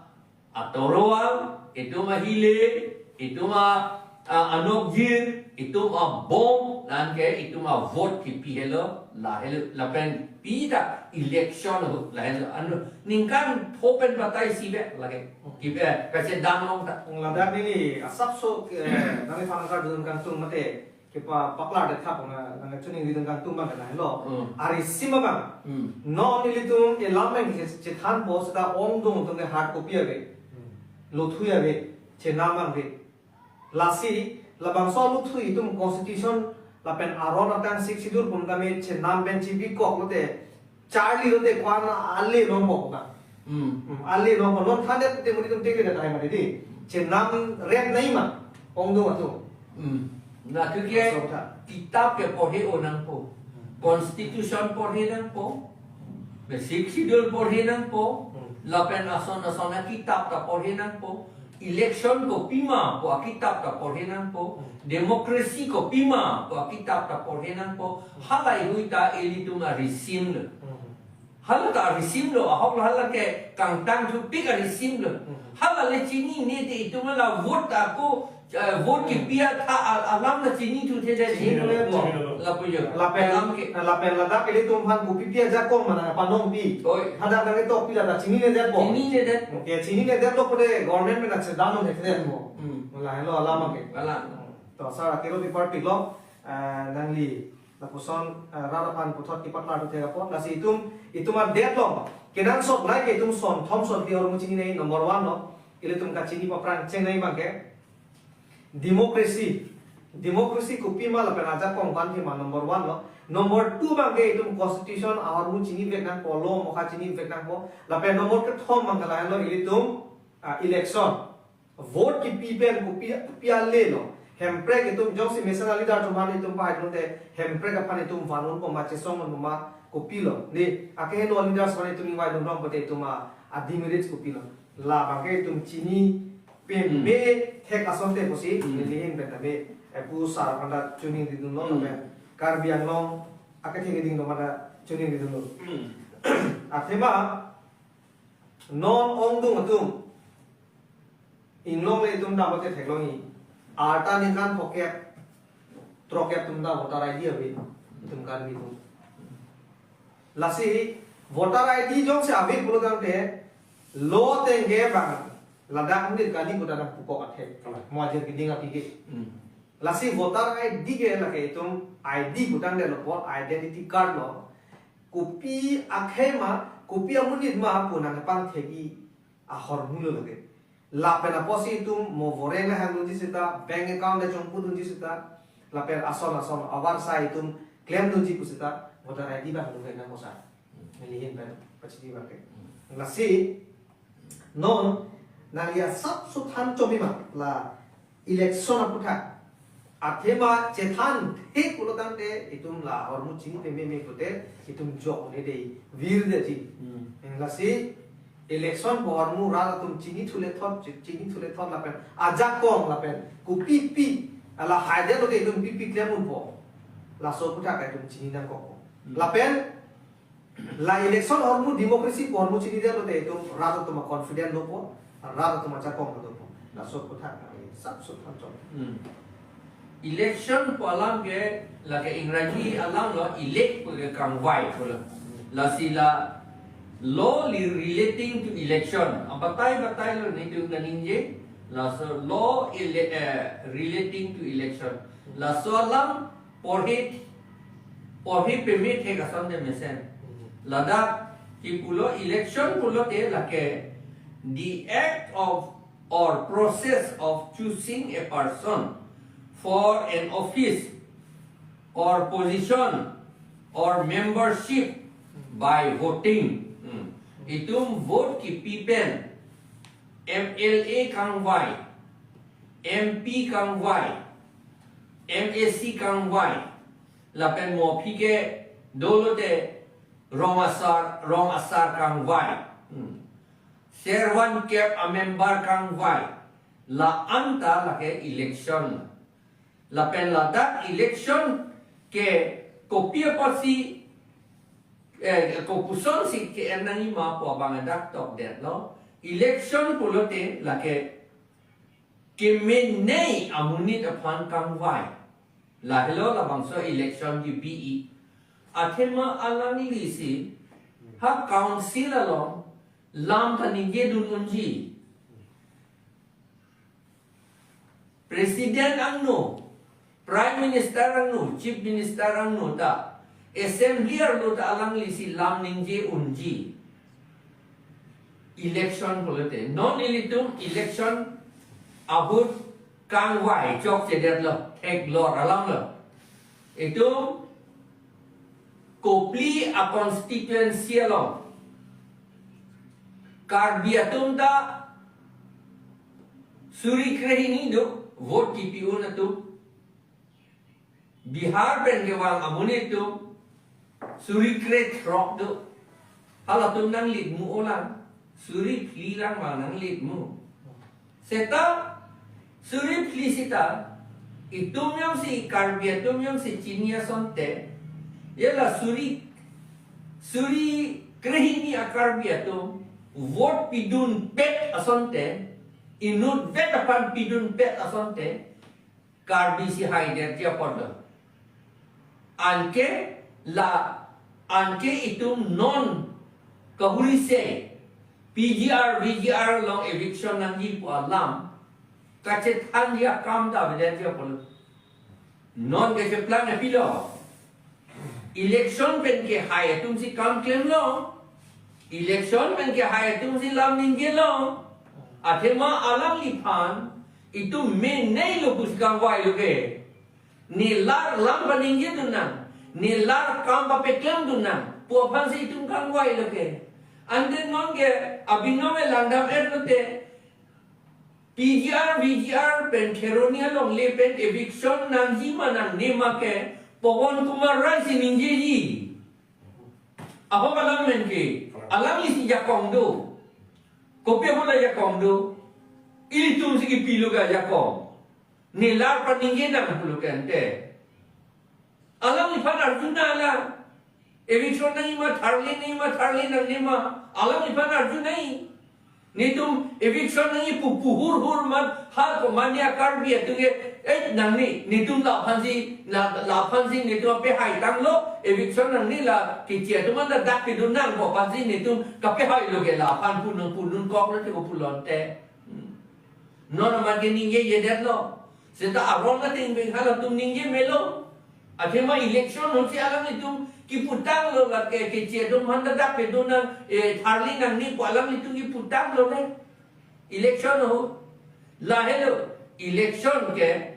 atoroal, itum ahile, itum a, a, anokjir, itum abomb, la-an ke itum avote kipi helo, la helo, lapen pita election ho, la helo, ano, ningkan pho pen batai si be, lake, kipi, kachedan long ta. Ladak neli asapso, eh, nangliphan nangkardun kangtung mate, kepa paklar det thap na, nangchoningri dun kangtung abang ke lahelo. Hmm. Arisim abang. Hmm. Non ilitum elam abang ke chethanpo seta ongdung atum ke heart kopi ave. Hmm. Lothui ave, chenam abang ave. Lasi, labangso alothui itum constitution lapen aron atang Sixth Schedule pun kami chenam pen chibikok lote, charli lote ko-an ale longpo na. Hmm. Hmm, ale longpo, non thandet te muri tum teke datai mari di. Chenam ret nai ma, ongdung atum. Hmm. Lake ke, so ta, kitap ke porhe-o nangpo. Hmm. Constitution porhe nangpo. Sixth Schedule porhe nangpo. Hmm. Lapen ason ason akitap ta porhe nangpo. Election kopima pu akitap ta porhe nangpo. Hmm. Democracy kopima pu akitap ta porhe nangpo. Halahei ta ilitum arisim lo. Hmm. Hala ta arisim lo, ahok lo hala ke kangtang thupik arisim lo. Hmm. Hala le chinine te itum la vote ako, eh, vote kipi atha a-, alam la chinithuthedet. Chinine lo. Lapu yo. Lapen, alam ke, lapen ladak ilitum aphan kopi pi ajakong mana panong pi. Oi. Hadak nangketok pi la ta chininedetpo. Chininedetpo. Okay, chininedetpo pute government pen achedan un thekthe mo. Hmm. Lahelo alam ke. Alam. To, sir, akelo paper piklo, eh, nangli lapuson, eh, rat aphan puthot kepaklar tu thek apot, lasi itum, itum adet lo. Kenangsot nai ke itum son thom son phli ahormu chini nai, number one lo. Ilitum kachini paphrang chengnai abang ke democracy. Democracy kopima lapen ajakong vanthema, number one lo. Number two abang ke itum constitution ahormu chinivek nangpo, law mokha chinivek nangpo. Lapen number kethom abang ke lahelo ilitum, ah, election. Vote kipi pen kopi, kopi ale lo. Hemprek itum jongsi mesen aleader atum aphan itum pahai dunte, Hemprek aphan itum van unpo ma, chesong unpo ma, kopilo. Ne, akeheno aleaders aphan itum ingvai dun rong pote itum a, a demerits kopilo. Labang ke itum chini peme Hmm. thek asonte pusi, Hmm. neli ahin pen tame, eh, pu sar aphan ta choningri dunlo Hmm. tame. Karbi Anglong akethe keding atum aphan ta choningri dunlo. Hmm. Athema, non ongdung atum, inglong le itum damlote theklongji. Arta ningkan phokep, throkkep atum ta voter I D ave, itum Karbi atum. Lasi voter I D jongsi ave pulo tangte, law ateng ke bang, ladak nir kali kuda nang pukok athe. Kalang. Mo ajir keding aphi ke. Hmm. Lasi voter I D ke lake itum I D putangdetlo apot, identity card lo. Kopi akhei ma, kopi amonit ma pu nangpangthekji ahormu lo lake. Lapen apotsi itum mo voreng le hang dunji seta, bank account le chongpu dunji seta, lapen ason ason avarsai itum klem dunji pu seta, voter I D abang dunde nangkok sir. Neli ahin pen pachini abang ke. Lasi, non, nangli asapso than chomi ma, la election aputhak. Athema chethan thek pulo tangte itum la ahormu chini pememe pute itum jok ne dei, virdetji. Hmm. Lasi election pu ahormu rat atum chini thule thot, chi-, chini thule thot lapen ajakong lapen kopi pi, ala haidetlote itum pi pi klem unpo. Laso aputhak itum chini nangkok. Hmm. Lapen la election ahormu democracy pu ahormu chinidetlote itum rat atum a-confident dopo, rat atum ajakong dopo. Laso aputhak asapso than chok. Hmm. Election pu alam ke lake Ingraji alam lo elect pu ke kangvai pulo. Lasi la law li relating to election. Abatai batai lo nelitum kaningje. Laso law ele-, eh, relating to election. Laso alam porhi, porhi peme thek asonte mesen. Hmm. Ladak kipulo election pulote lake the act of or process of choosing a person for an office or position or membership by voting. Hmm. Itum vote kipi pen M L A kangvai, M P kangvai, M A C kangvai, lapen mo aphi ke dolote rong asar, rong asar kangvai. Hmm. Servan kep a-member kangvai. La anta lake election. Lapen ladak election ke kopi apotsi, eh, kopusonsi ke-en nangji ma pu abang adak tokdetlo. Election pulote lake kemenei amonit aphan kangvai. Lahelo labangso election kipi-i. Athema alanglisi ha council along lam ta ningje dun unji. President angno, Prime Minister angno, Chief Minister angno ta, Assembly arlo ta alanglisi lam ningje unji. Election pulote. Non ilitum election ahut kangvai chokchedetlo, theklor alamlo. Itum kopli a-constituency along Karbi atum ta suri krehini do, vote kipi-un atum. Bihar pen kevang amonit atum suri krethrok do. Halatum nanglit mu olang, suri phli lang vang nanglit mu. Seta suri phli seta itum jongsi, Karbi atum jongsi chini asonte, ya la suri, suri krehini a-Karbi atum vote pidunpet asonte, inutvet aphan pidunpet asonte, Karbi si haidetji apot lo. Anke la, anke itum non kahuri se P G R, V G R along eviction nangji pu alam kachethanji akam ta avedetji apot lo. Non kacheplang apilo. Election pen kehai atum si kam klemlo. Election pen kehai atum si lam ningjelo. Athema alangliphan itum me nei lo pusi kangvai lo ke. Ne lar lam paningjedun nang, ne lar kam papeklemdun nang pu aphan si itum kangvai lo ke. Ante non ke abinong e langdam-et lote, P G R, V G R pen Kheroni alongle pen eviction nangji ma nangne ma ke Pawan Kumar Rai si ningjeji. Ahok alam men ke, alangli si jakong do. Kopi apot la jakong do? Ilitum si kipilo ke jakong. Ne lar paningje nang pulo ke ante. Alangliphan arjuna la. Eviction nangji ma, tharli nangji ma, tharli nangne ma, alangliphan arjunai. Netum eviction nangji pu pu hur hur man, ha ko mania Karbi atum ke, eh, nangne, netum la aphan si, la, la aphan si netum apehai tanglo, eviction nangne la, keche atum anta dak pedun nang ko aphan si netum kapehai lo ke la aphan punung punung kok lo te ko pulonte. Hmm. Non amat ke ningjejedetlo. Seta arong ating beng halatum ningje melo. Athema election ahut si alanglitum kiputanglo lake keche atum aphan dak pedun nang, eh, tharli nangne pu alanglitum kiputanglo le. Election ahut. Lahelo election ke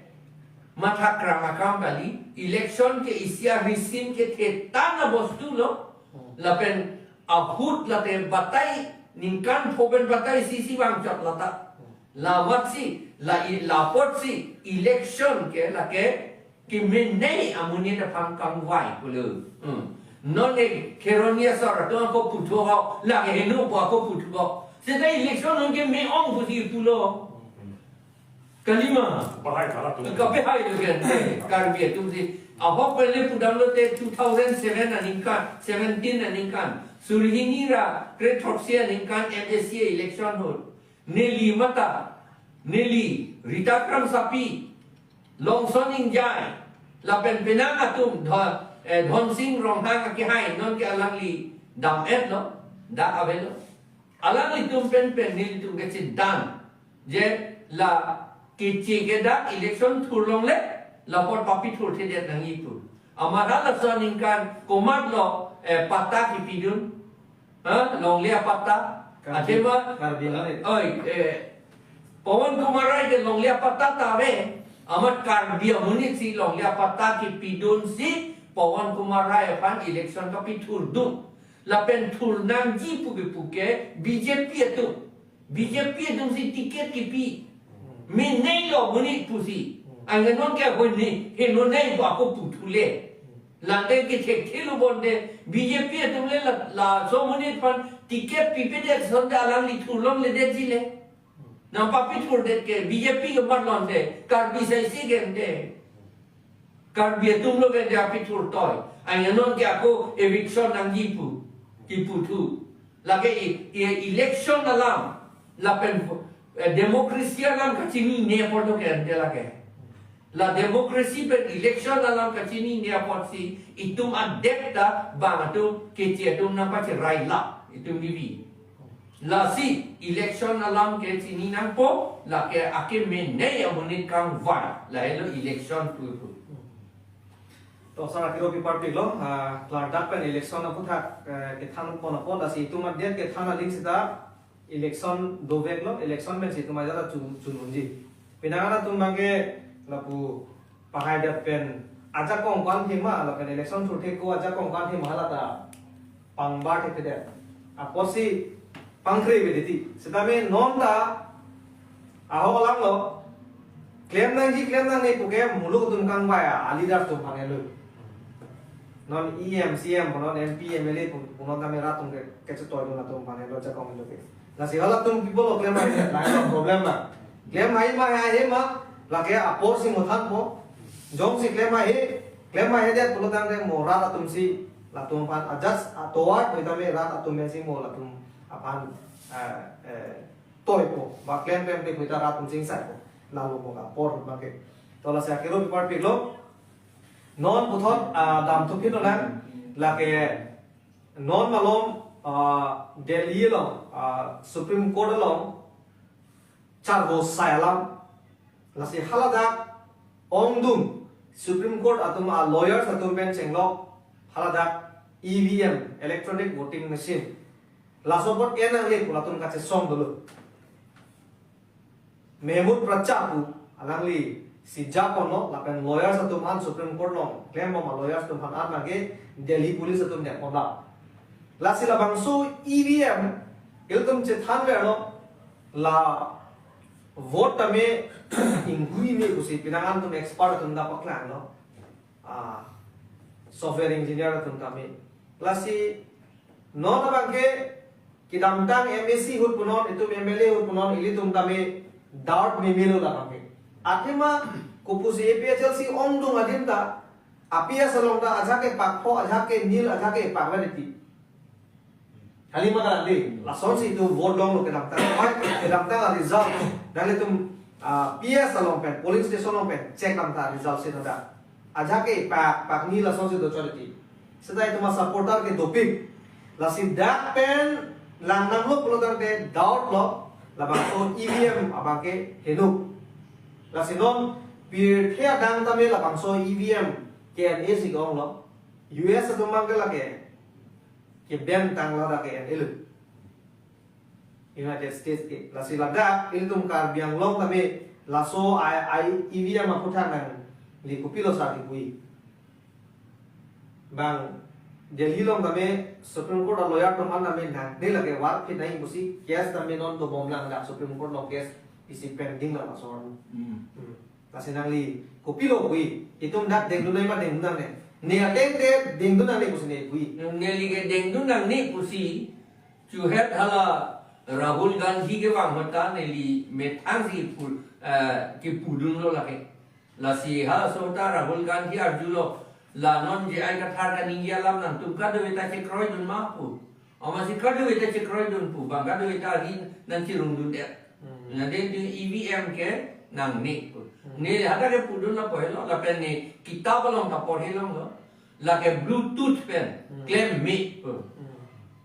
mathakrang akam kali. Election ke isi arisim kethe tang abostu lo. Lapen ahut late batai ningkan pho pen batai isi isi vangchot lata. Lavat si, la i, lapot si, election ke, lake, kemenei amonit aphan kangvai pulo. Hmm. Non e Kheroni asor atum ako puthu ho, lake henu po ako puthu ho. Seta election non ke me-ong pusi pulo. Kalima. Bahai kalat tu. Kapehai lo ke, eh, Karbi atum si. Ahok pele pudam lote two thousand seven aningkan, seventeen aningkan. Suri hini ra, kre throksi aningkan M A C election ahut. Neli mata, neli Rita Kramsapi, Longson Ingjai, lapen penang atum Dho-, eh, Dhonsing Ronghang akehai, non ke alangli dam-et lo, dak avelo. Alanglitum pen pen nelitum kechedan, je la keche ke dak election thurlongle, lapor papithurthedet nangji pu. Amat halaso aningkan komatlo, eh, patta kipidun. Ha? Longle apatta. Karbi, athema, Karbi Anglong. Oi, eh, Pawan Kumar Rai ke longle apatta ta ave. Amat Karbi amonit si longle apatta kipidun si Pawan Kumar Rai aphan election kapithurdun. Lapen thurnangji pu ke pu ke B J P atum. B J P atum si ticket kipi. Menei lo monit pusi. Anke non ke hoi ne, heno nei ba ko puthule. Late ke thekthelo bonte B J P atum le la, laso monit aphan ticket pipedet asonte alangli thurlongledetji le. Nang papithurdet ke B J P ke marlonte, Karbi saisi gente. Karbi atum lo ke dia pithurtoi. Anke non ke ako eviction nangji pu, kiputhu. Lake i, i election alam, lapen, eh, democracy alam kachinine apot lo ke ante lake. La democracy pen election alam kachinine apot si itum adet ta bang atum keche atum nangpacherai la itum divi. Lasi election alam ke chini nangpo, lake akemenei amonit kangvai, lahelo election pu pu. To sar akiro pi parpiklo, ah, klardak pen election aputhak, eh, kethan pon apot, lasi itum adet kethan aling seta election doveklo, election pen si itum ajat chun, chununji. Penang atum abangke lapu pahaidet pen ajakong ko-an thema, lapen election thurthe ko ajakong ko-an thema hala ta pangbar thekthedet. Apotsi pangkre ave titi. Setame non ta ahok alam lo. Klem nangji klem nangne puke muluk atum kangvai a, a leader atum aphan helo. Non E M, C M, non M P, M L A pun, pun non tame rat atum ke, kechetoi dun atum aphan helo ajakong helo ke. Lasi halatum people lo klem hai, lahelo problem ma. Klem hai ma, hai hai ma, lake apor si mo thanpo. Jongsi klem hai, klem haihedet pulo tangte mo rat atum si, latum aphan adjust atovar, pu tame rat atum si mo latum aphan, eh, eh, toipo. Ba klem klem te pu ta rat atum si ingsaipo. Lalo mo ka apor abangke. To lasi akiro pi parpiklo. Non puthot, ah, damthu phit lonang, lake non malom, ah, Delhi along, ah, Supreme Court along charvo sai alam. Lasi haladak ongdung Supreme Court atum a-lawyers atum pen chenglok haladak E V M, electronic voting machine, laso apot en nangle pu latum kachesong dolo. Mehmood Pracha pu alangli si japonlo, lapen lawyers atum an Supreme Court along klembom a-lawyers atum an abangke Delhi Police atum nangponlo. Lasi labangso E V M ilitum chethanverlo, la vote tame inghui me pusi penang an atum expert atum ta paklanglo. Ah, software engineer atum tame. Lasi non abangke kedamtang M A C ahut punon, itum M L A ahut punon, ilitum tame doubt memelo labangke. Athema kopusi A P H L C ongdung adim ta, A P S along ta ajahak ke pakpho, ajahak ke nil, ajahak ke pakver iti. Kali ma kalang di, lasonsi itum vote longlo kedamtang. Pai, kedamtang a-result nanglitum, ah, P S along pen, polling station along pen check dam ta result si nada. Ajahak ke pak, pakni lasonsi dochot iti. Seta itum a-supporter ke dopik. Lasi dak pen lang nanglo pulo tangte doubt lo, labangso E V M abangke henuk. Lasi non pirthe adang tame labangso E V M ke N A si ke-onglo. U S atum abangke lake ke-ban tanglo dak ke N A lo. United States ke. Lasi ladak ilitum Karbi Anglong tame laso I, I, E V M aphuthak nangli kopilo sa kipu-i. Bang Delhi along tame Supreme Court a-lawyer atum an tame nangne lake warphit nangji pusi case tame non dobom lang dak Supreme Court along case isi pending lang laso. Hmm. Hmm. Lasi nangli kopilo pu-i, itum dak dengdun nangji ma dengdun nangne. Ne ateng te dengdun nangne pusi ne pu-i. Neli ke dengdun nangne pusi, chuhet hala Rahul Gandhi kevang ahut ta neli methang si pu, eh, kipudunlo lake. Lasi halaso ta Rahul Gandhi arjulo, la non J I Kathar kaningje alam nangtum kadokave ta chekroidun ma pu. Amatsi kadokave ta chekroidun pu, bang kadokave ta ari nangchirungdundet. Hmm. Ladak tu E V M ke nangne pu. Hmm. Ne hadak kepudun lapu helo, lapen ne kitap along ta porhi longlo. Lake Bluetooth pen, hmm, klem me pu. Hmm.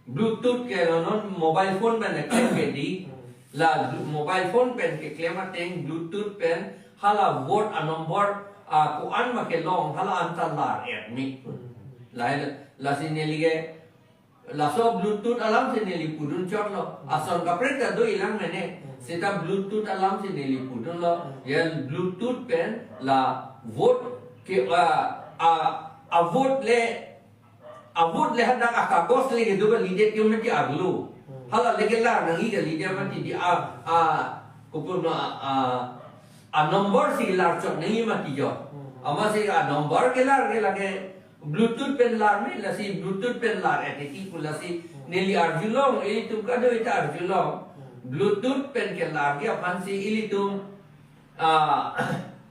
Bluetooth ke lo non mobile phone pen klem ke di. Hmm. La blu-, mobile phone pen keklem ateng Bluetooth pen hala vote a-number, ah, ko-an ma kelong hala anta lar-et me pu. Hmm. Lahai la, lasi neli ke laso Bluetooth alam si neli pudun chotlo. Hmm. Ason kaprek ta do-ilang mene. Hmm. Seta Bluetooth alam si neli pudunlo. Hmm. Ya Bluetooth pen la vote ke, ah, ah, a-vote le, a-vote le hadak akagos le kedo kalidet ke mati arlo. Hmm. Hala le kelar nangji kalidet mati di a, a, kopilo a, a, a-number si lar chot nangji mati jo. Hmm. Amatsi a-number kelar ke lake Bluetooth pen lar me, lasi Bluetooth pen lar-et titi pu lasi, hmm, neli arjulong, ilitum kadokave ta arjulong. Hmm. Bluetooth pen kelar ke aphansi ilitum, ah,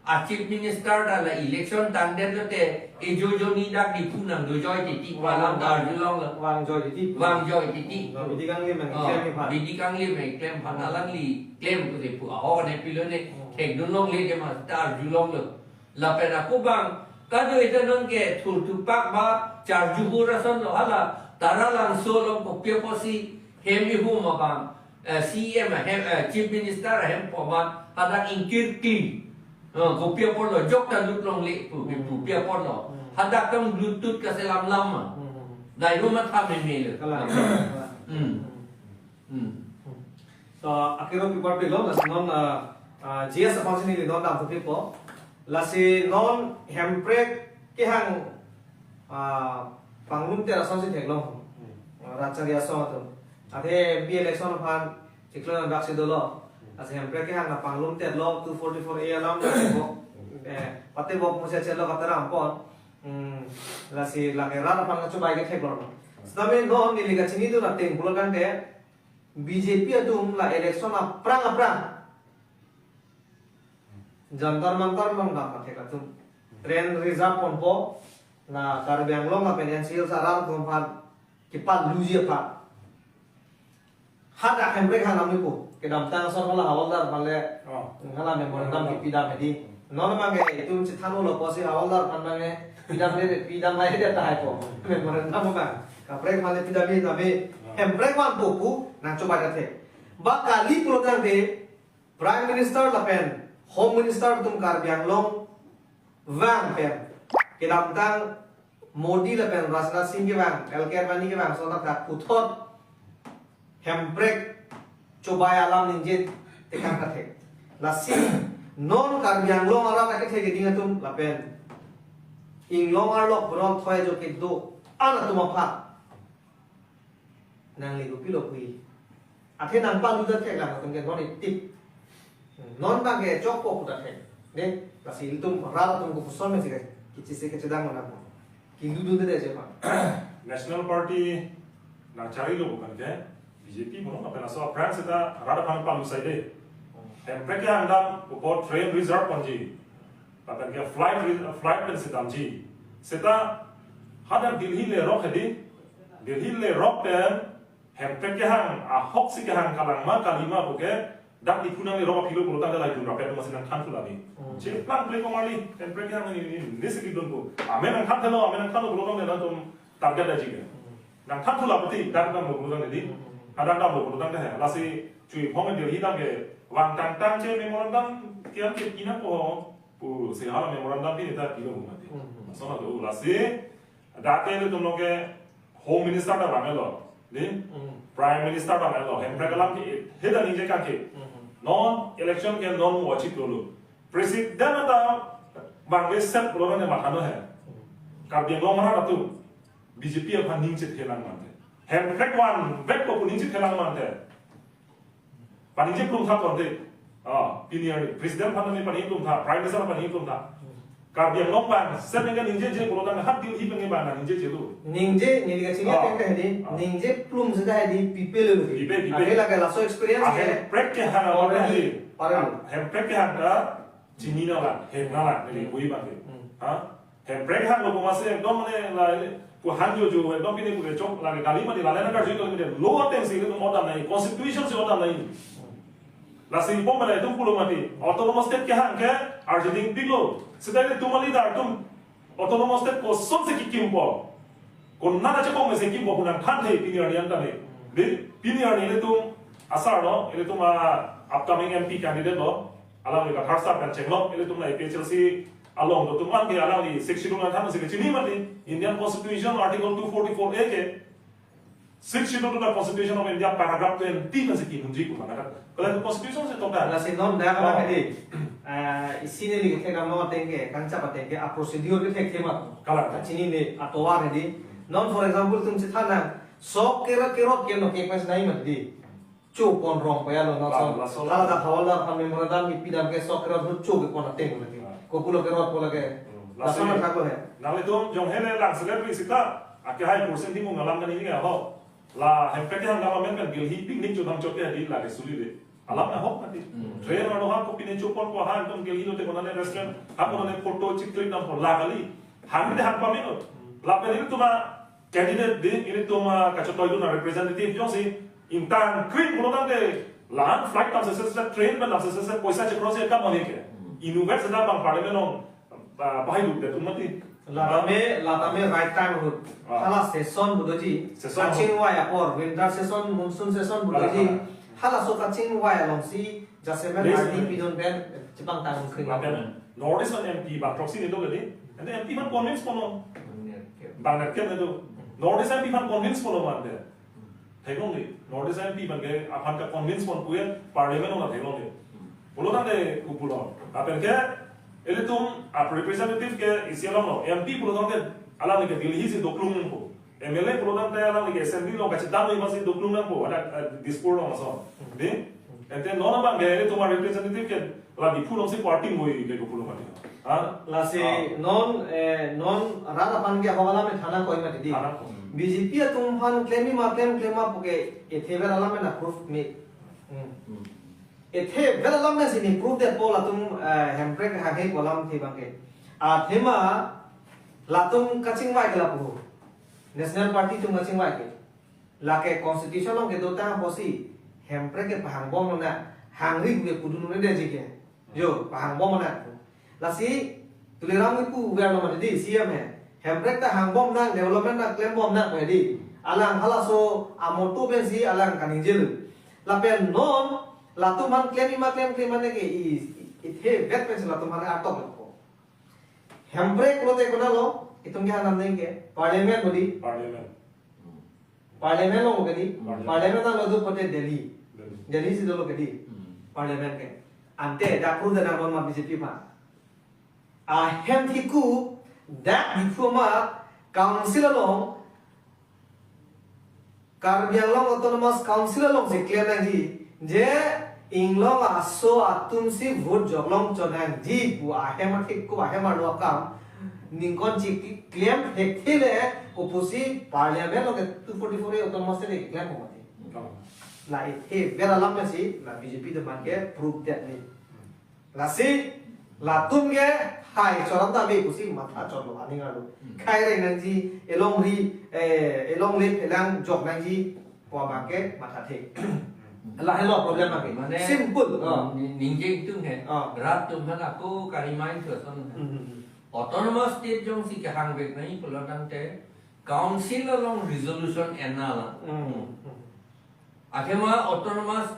a-Chief Minister ta la election tangdet lote, ejo joni dak Diphu nangdojoi titi pu alam ta arjulonglo. Vangjoi titi. Vangjoi titi. Hmm, bidi kanglim nang, oh, klem aphan. Bidi kanglim nang klem aphan, hmm, alangli klem pu Diphu. Aho ne pilo ne, hmm, thekdun longle ke ma ta arjulonglo. Lapen ako bang, kadokave ta non ke thurthupak ba charjuhur asonlo hala, Taralangso along kopi apotsi hem ihum abang, eh, C E M ahem, eh, Chief Minister ahem pu amat hadak ingkirkli. Eh, kopi apotlo jok ta lut longle pu, pu, hmm, kopi apotlo. Hmm. Hadak tang Bluetooth kaselam lam ma. Hmm. Dai ru matha memelo. Kalang. Hmm. Hmm. Hmm. So, akero pipar pilo, lasi non, ah, ah, G S aphan si neli non dam thupipo. Lasi non hemprek kehang, ah, panglumdet asonsi theklong. Hmm. Ah, rat chari asong atum. Athe M P election aphan chiklo nang dak si dolo. Lasi hemprek kehang nangpanglumdetlo two forty-four A alam na bo. Eh, pate bo musi chelo kataram pon. Hmm. Lasi lake rat aphan kachobai ke theklong. Setame non neli kachinidun ateng pulo tangte, B J P atum la election aphrang aphrang Jantar Mantar along dam pathek atum. Train reserve ponpo, la Karbi Anglong lapen N C Hills arat atum aphan kepatluji aphan. Hadak hemprek hang namni pu, kedamtang ason hala Hawaldar aphan le, oh, hala memorandum, oh, kepidam hedi. Non abangke itum chethan-olo pusi Hawaldar aphan abangke pidamde, pidam lahai de tahai po. Memorandum abang. Kaprek aphan le pidamji tame, oh, hemprek vanpo pu nangchobai ta thek. Ba kali pulo tangte Prime Minister lapen Home Minister atum Karbi Anglong vang pen kedamtang Modi lapen Rajnath Singh kevang, L K Advani kevang, lason athak puthot hemprek chobai alam ningje tekang kathek. Lasi non Karbi Anglong arat akethe keding atum lapen inglong arlok bron thoi ajo kedo-an atum aphan nangli kopilo pu-i? Athe nangpalutang thek lang atum ke non itip. Non bang ke chokpo puta thek. Ne, lasi ilitum rat atum kopuson me sike kichisi kechedang mana pu. Kiludunde je pa. National Party nangcharilo bukan ke B J P mono apa naso aphrang seta rat aphan palu sai de. Hemprek kehang dam upor train reserve ponji. Lapen ke flight re-, flight pen sedamji. Seta hadak Delhi lerok hedi. Delhi lerok pen hemprek kehang ahok si kehang kalang ma kali ma puke dak Diphu nanglerok aphi lo pulotangte lahai dun rapet masi nangthan thu lagi. Hmm. Cheplang plek komarli hemprek kehang ni ni ni si kidun pu. Amen nangthan thelo, amen nangthanlo pulotangte nangtum target aji ke. Hmm. Nangthan thu la pati dak damlo pulotangte di. Hmm. Hadak damlo pulotangte he. Lasi chui phong Delhi dam ke vang tangtang che memorandum kiam ke kina ko pu si hala memorandum pini ta pilo mati. Hmm. Lason atum lasi dak ke ilitum lo ke Home Minister ta bang lo, di? Hmm. Prime Minister bang lo, hemprek alam ke heda ningje kake. Hmm. Non election ke non wachit lolo. President ta bang le set lo ne matha no he. Hmm. Karbi Anglong mara tu B J P aphan ningje thelang mante. Hemprek van vek ko ningje thelang mante. Paningje plum tha tonte. Ah, pini arni President aphan nangpaningje plum tha, Prime Minister aphan nangpaningje plum tha. Karbi Anglong bang, sen nengke ningjeje pulotang hat Delhi pen ke bang nangjeje lo. Ningje, neli kachingki Ah. ateng ke hedi, Ah. ningje plum seta hedi, pipe lo. Pipe, pipe. Ake lake laso experience Ah, ke. hemprek kehang Already, hedi. parang. Ah, hemprek kehang ta, chini na lang, hem na lang, neli Hmm. bui bang ke. Hmm. Ha? Hemprek hanglo pu masi ekdom mane la pu hang jojo ekdom pini pu kechok lagi kali mati lale na karju kali mati lo ateng si ilitum odam nai, constitution si odam nai. Lasi pom mane itum pulo mati autonomous state kehang ke arjuding pilo. Seta ilitum a-leader atum autonomous state koson si kikimpo. Konat aja kong mesi kimpo pu nangthan the pini arni anta ne. Di pini arni ilitum asar lo, ilitum a upcoming M P candidate lo. Alangli Kathar sir pen chenglok, ilitum la A P H L C along dotum an ke alangli Sixth Schedule nangthan si kechini mati, Indian Constitution Article two forty-four A ke, Sixth Schedule to the Constitution of India paragraph twenty pensi kimunji pu mana. Kalau Constitution si toka. Lasi non dak Ah. apa hedi? Ah, isi neli kethek dam non ateng ke, kangchap ateng ke, a procedure kethek thema. Kalang. Kachini ne atovar hedi. Non for example itum chethan nang, sok kerot kerot ke no ke pas nai mati. Chopon rong paya lo na Ah, son. laso Hala la. dak hawaldar aphan memorandum kipi dam ke sok kerot hut cho kepon ateng lagi. Ah. Kopulo kerot pu lake. Hmm, Laso laso na ni. thak lo he. Nanglitum jong hele lang selebri sita. Ake hai percent di mung alam kan ini ya ho. La hemprek kehang government kan Delhi picnic chodam chot ke di lake suli de. Alam na hok mati. Hmm. Train ano ha kopi ne chopon ko ha ekdom Delhi lote konane restaurant. Ha konane photo chiklik dam pon la kali. Hami de hak pamino. Hmm. Lapen ilitum a candidate di ilitum a kachotoi dun a representative jongsi ingtang kring pulotangte la-an flight dam sese sese train pen dam sese sese poisa chekrosi ekam mani ke. Hmm. Inutvet seta bang parliament along, ah, bahai duk det un mati. Latame, latame right time ahut. Ah. Hala session pu doji. Session. Kachingvai apor, winter session, monsoon session pu Hala, doji. hala. Halaso kachingvai alongsi jasemet Yes. R D P don pen chepangtang kring. Lapen North East an M P bang proxy ni do gadi. Ante M P aphan convince kono. Bang nerkep na do. North East M P aphan convince kono mante. Theklong ni. North East M P aphan ke aphan ka convince kon puyen parliament ong theklong ni. Pulotangte kupulong. Lapen ke ilitum a representative ke isi along lo. M P pulotangte alangli ke Delhi si doklung po. M L A pulotangte alangli ke assembly along kachedam lo masi doklung nangpo, ada, eh, Dispur along ason. Di? Ante non abang ke ilitum a representative ke la Diphu alongsi party moi ke kupulong mati. Ha? Lasi Ah. non, eh, non rat aphan ke hawala me thana koi mati di. Thana koi. B J P atum aphan klem ma klem klem ma puke ethe ver alam na proof me. Hmm. Hmm. Ethe ver alam na sini proof det po latum, eh, hemprek hanghe kolam the bang ke. Athema latum kachingvai ke lapu. National Party atum kachingvai ke. Lake constitution along kedo tang apotsi hemprek ke pahang bom na hangri ke pudun ne de ji ke. Jo, pahang bom na. Lasi Tuliram ke pu ver lo mati di C M he. Hemprek ta hang bom nang, development ta klem bom nang ko di. Alang halaso amoto pensi alang kaningje lo. Lapen non latum aphan klem ma klem klem mane ke i, i, ithe vet pensi latum aphan atok lo ko. Hemprek pulote konatlo, itum ke hanam neng ke, parliament bodi. Parliament. Parliament lo ke di. Parliament. Parliament lo do pote Delhi. Delhi. Delhi si dolo ke di. Hmm. Parliament ke. Ante dak pru da nang ma B J P pa. Ahem thiku dak Diphu amat council along, Karbi Anglong Autonomous Council along si klem nangji, je inglong aso atum si vote joklong chot nangji pu ahem athiku ahem arlo akam ningkon chiklo, klem thekthe le kopusi parliament along ke two forty-four A autonomous state klem ko mati. Hmm. La ithe ber alam si la B J P teman ke proof det ni. Lasi latum ke hai choram ta be pusi matha chotlo aning arlo. Hmm. Khai reng nangji, elongri, eh, elongle phelang jok nangji pu abang ke mathathe. Hmm. Lahelo problem abang ke. Mane, simple. Oh. Ni-, ningje itum he. Oh. Rat atum aphan ako ka-remind thu ason he. Hmm, hmm, hmm. Autonomous state jongsi kehang vek nangji pulo tangte council along resolution en nanglang. Hmm, hmm. Athema autonomous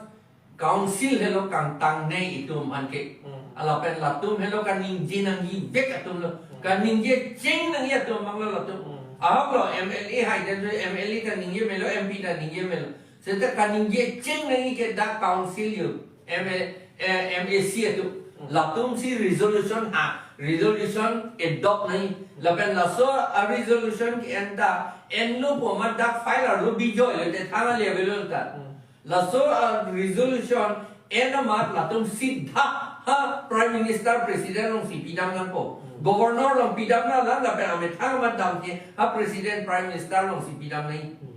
council helo kangtang nei itum aphan ke. Hmm. Lapen latum helo kaningje nangji vek atum lo. Hmm. Kaningje cheng nangji atum abang lo latum. Hmm. Ahok lo M L A hai dan M L A kaningje melo, M P kaningje melo. Seta kaningje cheng nangji ke dak council yo. M A, eh, M A C atum. Hmm. Latum si resolution ha, resolution adopt nangji. Lapen laso a-resolution ke-en ta, enlo pu amat dak file arlo bijoilo te thang ali avelo ta. Hmm. Laso a-resolution en amat latum sidha ha Prime Minister President along si pidam nangpo. Hmm. Governor along pidam nanglang lapen amethang amat damthe ha President Prime Minister along si pidam nangji. Hmm.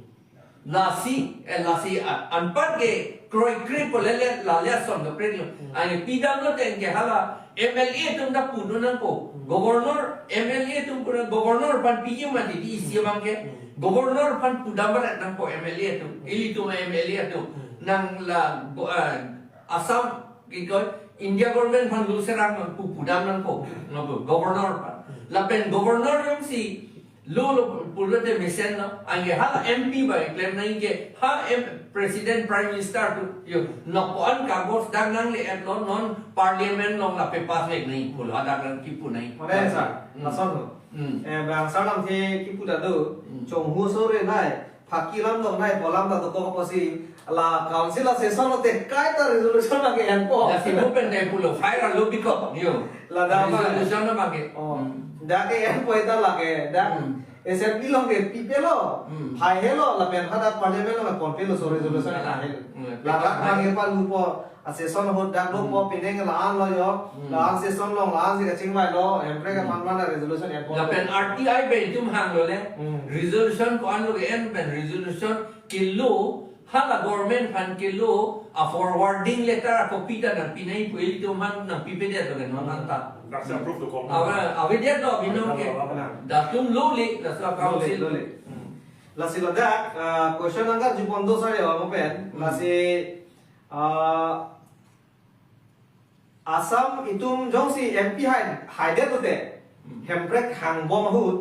Lasi, eh, lasi, ah, anpat ke kroikre pu lele lale ason kaprek lo. Hmm. Ani pidamlo teng ke hala M L A atum ta pudun nangpo. Hmm. Governor, M L A atum pudun, governor aphan piji mati di isi abang ke. Hmm. Governor aphan pudam barat nangpo M L A atum. Hmm. Ilitum M L A atum. Hmm. Nang la, go-, ah, Assam, ke koi, India government aphan lo serang nang pu pudam nangpo. Nangpo, governor aphan. Hmm. Lapen governor jongsi lo lo pulote mesen lo, anke hala M P ba klem nangji ke, ha M, President Prime Minister atum, yo, nokpo-an kagos dak nangle-etlo non parliament along lapen pass vek nangji pulo, hadak nang kipu nangji. Mane, sir, hmm, lason ho. Hmm. Eh, bang sir lamthe kipu ta do, hmm, chonghu sore nai, phaki lam dong nai, polam ta dokok apotsi, la council a-session lote kaita resolution abang ke enpo. Lasi mo pen dai pulo, file arlo bikok, yo. Ladak ma. Resolution abang ke. Oh. Hmm. Dak ke enpo ita lake, dak. Hmm. Assembly along ke pipelo. Hmm. Phai helo, lapen hadak parliament along ke ponpelo, so resolution, hmm, ta helo. Hmm. Ladak abang ke palupo, a-session ahut dak dopo, hmm, penang la-an lo yo. Hmm. La-an session along, la-an si kachingvailo, Hemprek, hmm, aphan mana resolution enpo. Lapen R T I pen itum hanglo le. Hmm. Resolution ko-an lo ke-en pen resolution kelo, hala government aphan kelo, a-forwarding letter a-copy ta nangpi nangji pu ilitum aphan nangpipedet lo ke non aphan ta. Daksi approve dokok. Ave, avedet lo binong ke. Avedet lo, avedet lo. Datum lole, laso council. Lole, lole. Hmm. Lasi ladak, ah, question angkar jupon do sari awa mo pen. Hmm. Lasi, ah, Assam itum jongsi M P hai, haidet lote, hmm, Hemprek hangbom ahut,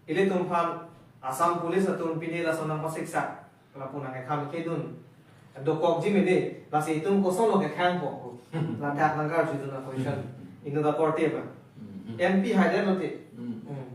ilitum aphan Assam Police atum pine lason nangpasiksak, lapu nang ekhang kedun dokokji mene, lasi itum kosonlo kekhang po. Ladak nangkarjudun a-question. Hmm. Inut akorte abang. Hmm. M P haidet lote. Hmm. Hmm.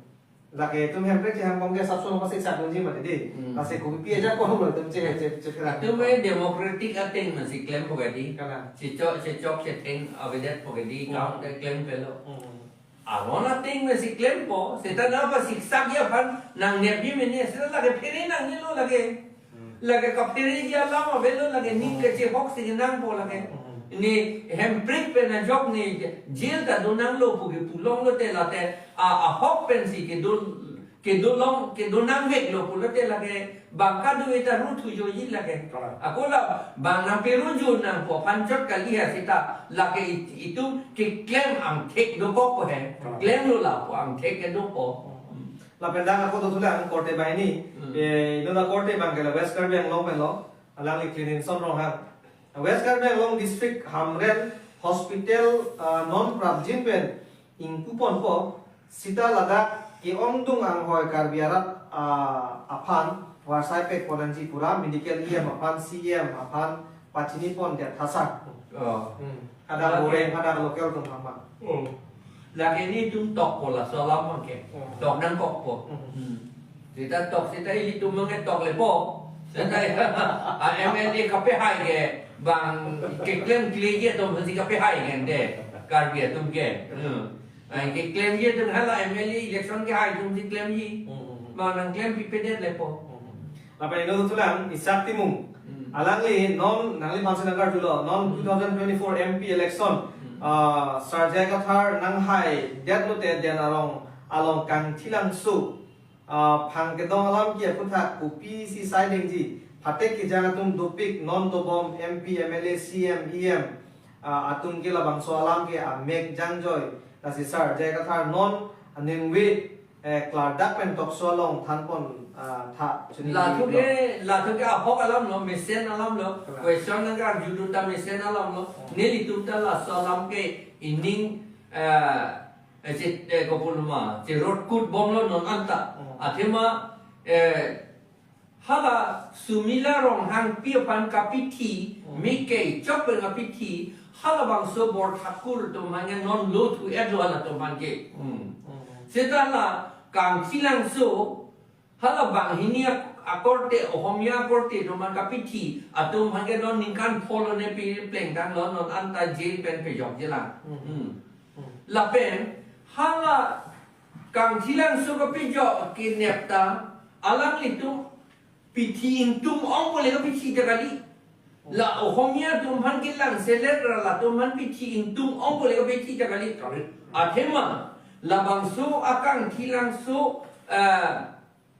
Lake itum Hemprek chehangbom ke asapso nangpasiksak dunji mati dei. Hmm. Lasi kopi ajakong lo itum che, che, che, che. Itum e democratic ateng masi klempo ke di. Kalang. Chechok, chechok chetheng avedet po ke di. Hmm. Count ke klempelo. Hmm. Aron ateng masi klempo, seta nangpasiksak ji aphan nangnepji mene, seta lake phere nangnelo lake. Hmm. Lake kaphereji alam avelo lake, ning, hmm, kachehok si nangpo lake. Hmm. Ne Hemprek pen ajok ne jail ta donanglo pu ke pulonglo te late a, ahok pensi kedo, kedo long, kedo nangveklo pulote lake bang kadokave ta ru thujoji lake. Correct. Ako la bang nangperujun nangpo aphan chot kali ha seta lake it-, itum keklem angthek dokok ko he. Correct. Klemlo lapu angthek kedopo. Hmm. Lapen dak ako dothulang korte banghini. Hmm. Eh, inut akorte abang ke la West Karbi Anglong pen lo. Alangli Clemenson Ronghang. West Karbi Anglong District Hamren Hospital, ah, non prapjin pen ingpuponpo, seta ladak ke-ongdung anghoi Karbi arat, ah, aphan varsai-pekpon nangji pu ra medical E M aphan, C E M aphan pachinipondet thasak. Oh. Hmm. Hadak, okay, boreng, hadak local atum aphan. Oh. Lake nelitum tokpo laso alam abangke. Hmm. Tok nangkokpo. Hmm. Hmm. Seta tok, seta ilitum abangke toklepo. Seta a M L A kapehai ke bang keklemkleji atum si kapehai ke de. Karbi atum ke. Hmm. Ai keklemji atum hala M L A election kehai atum si klemji. Hmm. Bang nangklempipedet lepo. Hmm. Lapen inut thulang Isaac Timung. Hmm. Alangli non nangliphansi nangkarjulo. Non Hmm. two thousand twenty-four M P election. Hmm. Ah, Sir J I Kathar nanghaidet lote Den Arong along Kangthilangso, ah, phang kedong alam ke aphuthak kopisi saidengji. Phatek kejang atum dopik non dobom M P, M L A, C M, E M, ah, atum ke labangso alam ke amek jangjoi. Lasi Sir J I Kathar non aningve eh, klardak pen tokso along thanpon, ah, tha chini Lathu lo. Ke, lathu ke ahok alam lo, mesen alam lo. Kalang. Question nangkarjudun ta mesen alam lo. Hmm. Nelitum ta laso alam ke ining, eh, eh, che, eh, kopuloma, cherot kut bomlo non anta. Hmm. Athema, eh, hala Sumila Ronghangpi aphan kapithi, Hmm. mike chok pen kapithi, halabangso Borthakur atum abangke non lo thu-etlo halatum abangke. Hmm. Hmm. Seta la Kangthilangso, hala banghini ak-, akorte, Ohomia akorte atum abang kapithi, atum abangke non ningkan pholo ne pi plengtanglo non anta jail pen pejokjelang. Hmm. Hmm. Hmm. Lapen, hala Kangthilangso kapejok kenep ta, alanglitum pithi ingtung ong pule kapithi ta kali. La Ohomia atum aphan kelang selet ra latum aphan pithi ingtung ong pule kapithi ta kali. Kali. Athema labangso a Kangthilangso, eh,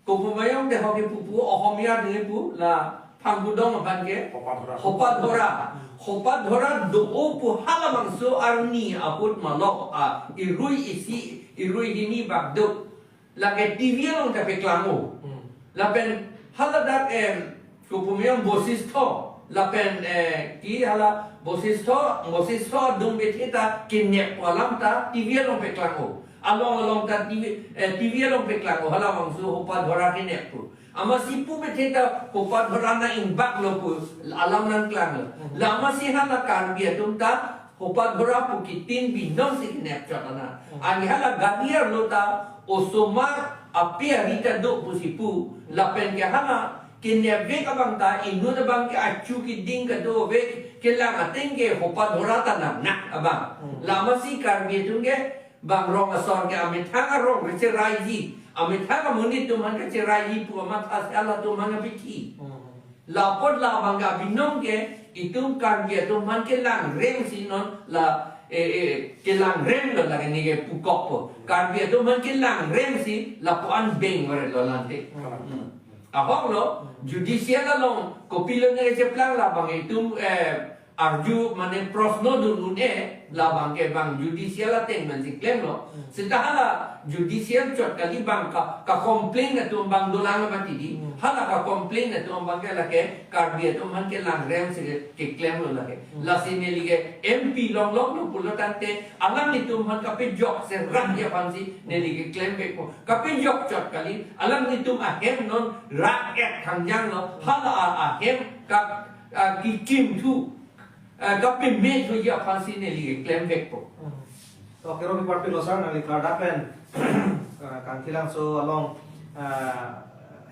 kopumayong de hoki pupu Ohomia de pu la Phangkudong aphan ke Hopadhora. Hopadhora. Hopadhora do-o pu halabangso arni ahut malok a irui isi, irui hini bak do. Lake T V along ta peklang-o. Hmm. Lapen haladak, em, kopumayong Bosistho. Lapen, eh, ki hala Bosistho, Bosistho adung bethe ta kenep alam ta T V along peklang-o. Along along ta T V, eh, T V along peklang-o. Halabangso Hopadhora kenep pu. Amatsi pu bethe ta Hopadhora nang-ingbaklo pu alam nangklanglo. Hmm. La amatsi hala Karbi atum ta Hopadhora pu kitin binong si kenep chot ana. Hmm. Anke hala gari arlo ta osomar ape ari ta do pusi pu. Lapen ke hala kenepvek abang ta inut abang ke achu kiding kadokave kelang ateng ke Hopadhora ta nangnak abang. Hmm. La amatsi Karbi atum ke bang rong asor ke amethang arong kecheraiji, amethang amonit atum aphan kecheraiji pu amatha si halatum aphan kapithi. Hmm. La apot labang ke abinong ke itum Karbi atum aphan kelangreng si non la, eh, eh, kelangrenglo lake neke pukokpo. Karbi atum aphan kelangreng si lapu-an beng varelo lante. Hmm. Hmm. Ahoklo, judicial along kopilo neke cheplang labang itum, eh, arju mane prosno dun un-e labang ke bang judicial ateng pensi klemlo. Hmm. Seta hala judicial chot kali bang ka, ka complain atum bang dolang abang tidi. Hmm. Hala ka complain atum bang ke lake Karbi atum aphan kelangreng si ke, keklemlo lake. Hmm. Lasi neli ke M P longlonglo pulo tangte alanglitum aphan kapejok serakji aphansi neli keklem vekpo. Kapejok chot kali, alanglitum ahem non rak-et khangjanglo, hala a, ahem ka, a, kikim thu, a, kapeme thuji aphansi neli keklem vekpo. Hmm. To kero ki parpiklo sir, nangli klardak pen, a, Kangthilangso along, a,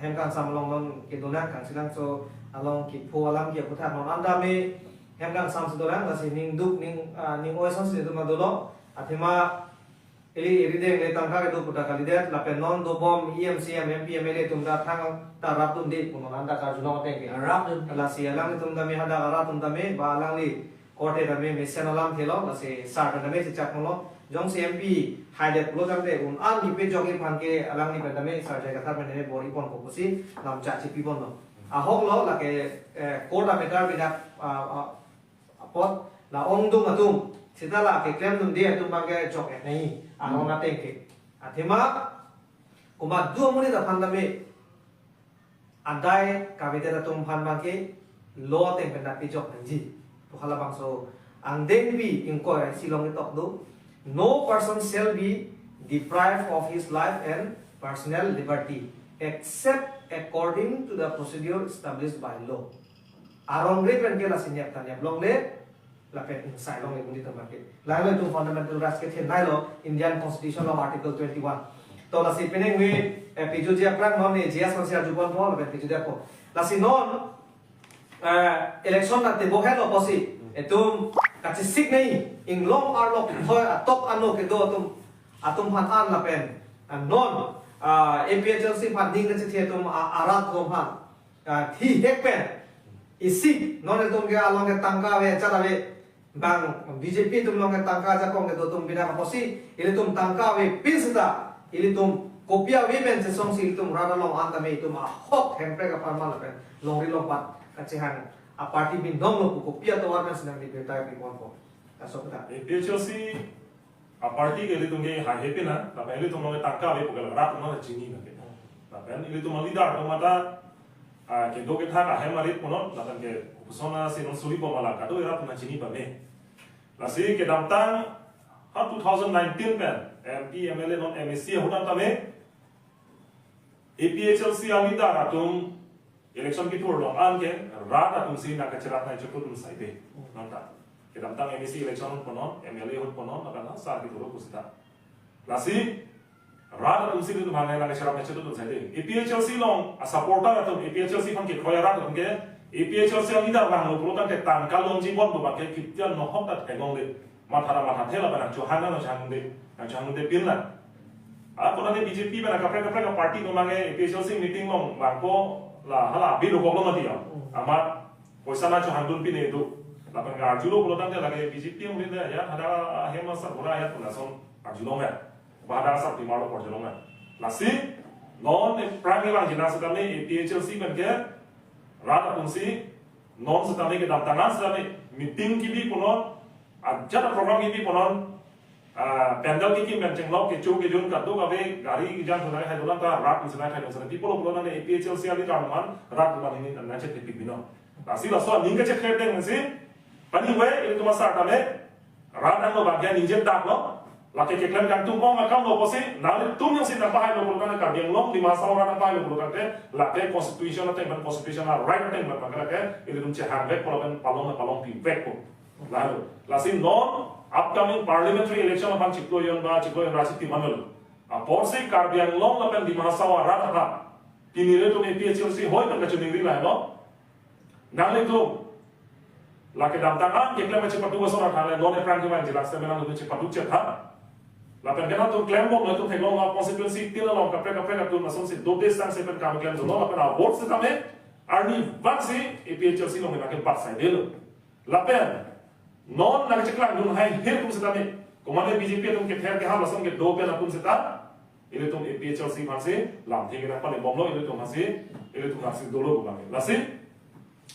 hem kangsam along non kedonang, Kangthilangso along kepho alam ke aphuthak non anta me hem kangsam si dolang, lasi ning duk, ning, a, ning oi asonsi doma dolo, athema ili rideng le tangka kedo pu ta kalidet, lapen non dobom E M, C M, M P, M L A atum ta thang ta rapdunde pu non anta karjulong ateng ke. Rapdun. Lasi alanglitum tame hadak arat atum tame ba alangli korte tame mesen alamthelo, lasi sir pen tame chechak ponlo. Jongsi M P haidet pulo tangte un-an kepejokji aphan ke alangli pen tame Sir J I Kathar pen tame bor-i ponpo pusi lamchak chipi ponlo. Ahoklo lake, eh, court a-matter bidak, ah, ah, apot la ongdung atum, seta la keklemdunde atum abang ke jok-et nangji, arong Hmm. ateng ke. Athema, komat do amonit aphan tame, adai kavedet atum aphan abang ke law ateng pen ta pejok nangji pu halabangso angdengpi ingkoi ra isi along ketok do, "No person shall be deprived of his life and personal liberty except according to the procedure established by law." Arong re pen ke lasi nep ta nep longle, Lapen ingsai longle monit atum abangke. Lahelo itum fundamental rights kethenei lo Indian Constitution lo Article twenty-one. To lasi penang ave, eh, pejutji aphrang non ne J S Rosia jubon po lapen pejutji ako. Lasi non, eh, election na tebo helo pusi. Itum kachesik nei inglong arlo thoi atok ano kedo atum atum aphan an lapen. Ah, non, ah, A P H L C aphan ning kachethe atum a-, arat atum aphan. Ah, thihek pen. Isi, non itum ke along ke tangka ave, chat ave. Bang B J P atum along ke tangka ajakong kedo atum bina kaposi, ilitum tangka avepin seta, ilitum kopi ave pen chesongsi ilitum rat along an tame itum ahok Hemprek apharman lapen longri longpat kachehang a-party binong lo pu kopi atovar pen si nangli birta pibompo. Laso kata. A P H L C a-party ke ilitum ke haihe pina, lapen ilitum along ke tangka ave pu ke rat atum chini nangke. Lapen ilitum a-leader atum mata, ah, kedo kethak ahem arit punon, lapen ke kopuson si non suri pon ma la kado rat atum chini pame. Lasi kedamtang ha two thousand nineteen pen M P, M L A non M A C ahut an tame A P H L C a-leader atum election kethur along an ke rat atum si nangkacherapnei chotun sai de. Nonta. Kedamtang M A C election ahut punon, M L A ahut punon, lapen sar kethur pusita. Lasi rat atum si ilitum aphan nangkacherapnei chotun sai de. A P H L C along a-supporter atum, A P H L C aphan kekroi arat atum ke, A P H L C a-leader vanglo pulo tangte tangka longji bon do abangke kitian nohok ta theklongle. Matha ra mathathe lapen nangchohang nangchohangde, nangchohangde pin la. Ako nane B J P pen kaprek kaprek a-party atum abangke A P H L C meeting along vangpo la hala abi dokok lo mati ya. Amat poisa nangchohangdun pine do. Lapen arjulo pulo tangte lake B J P amonit ya, hadak ahem asar bura ya pu lason arjulong ya. Ba hadak asar timar lo arjulong ya. Lasi non aphrang kevangji na setame A P H L C pen ke rat atum si non setame kedamtang an setame meeting kebi punon, ajat program kebi punon, ah, pandal kekim pen chenglok kecho kejun kadokave gari kejang sunai hai dolang ta rat sunai hai dolang sunai. Pi pulo pulo nane A P H L C a-leader atum aphan rat atum aphan nangchethe pik binong. Lasi laso aning kachekhle deng si, pani we ilitum asar tame, rat angno abangke ningje dak lo, lake keklem kangtung ong akam lo pusi, nanglitum jongsi nangpahai lo pulo tangte Karbi Anglong, Dima Hasao arat nangpahai lo pulo tangte, lake constitution ateng pen constitution a-right ateng pen lake, ilitum chehang vek pulo pen palong na palong pi vek po. Lalu, lasi non upcoming parliamentary election aphan chiklo jon ba chiklo jon ra si timan lo. Apotsi Karbi Anglong lapen Dima Hasao arat aphan, pini ilitum A P H L C hoi pen kachiningri lahelo. Nanglitum, lake kedamtang an keklem chepatu ason athale non aphrang kevangji lak setame nanglitum chepatu chetha. Lapen ke nanglitum klembom, nanglitum theklong a-constituency tin along kaprek kaprek atum asonsi dode sangse pen kam klem dolo lapen a-vote setame arnivang si A P H L C along nangkebat sai delo. Lapen non nangcheklangdun haihe atum setame, komatne B J P atum kether kehap lason kedo pen atum seta, ilitum A P H L C aphansi lamthe ke nangpanebomlo, ilitum aphansi, ilitum aphansi dolo pu abang. Lasi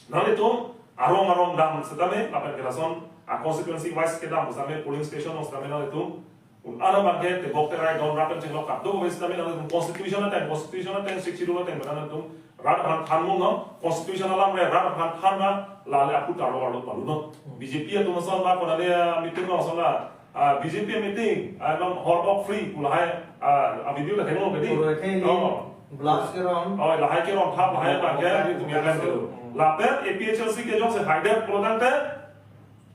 nanglitum arong arong dam setame, lapen ke lason a-constituency wise kedam setame, polling station along setame nanglitum un-an abangke tebok terai don rat pen chenglok kadokave setame nanglitum constitution ateng, constitution ateng, Sixth Schedule ateng pen nanglitum rat aphan than mung non, constitution alam re rat aphan than ma, lale aphuthak arlo arlo palu non. B J P atum ason ba konane, ah, meeting along ason la, ah, B J P meeting, ah, non hor ok free pu lahai, ah, a-video ta theklong tadi. Puro ke ni Oh. blouse kerong. Oh, lahai kerong thap lahai Oh, abangke oh, nelitum oh, yang kan oh. dulu. Lapen A P H L C ke jongsi haidet pulo tangte,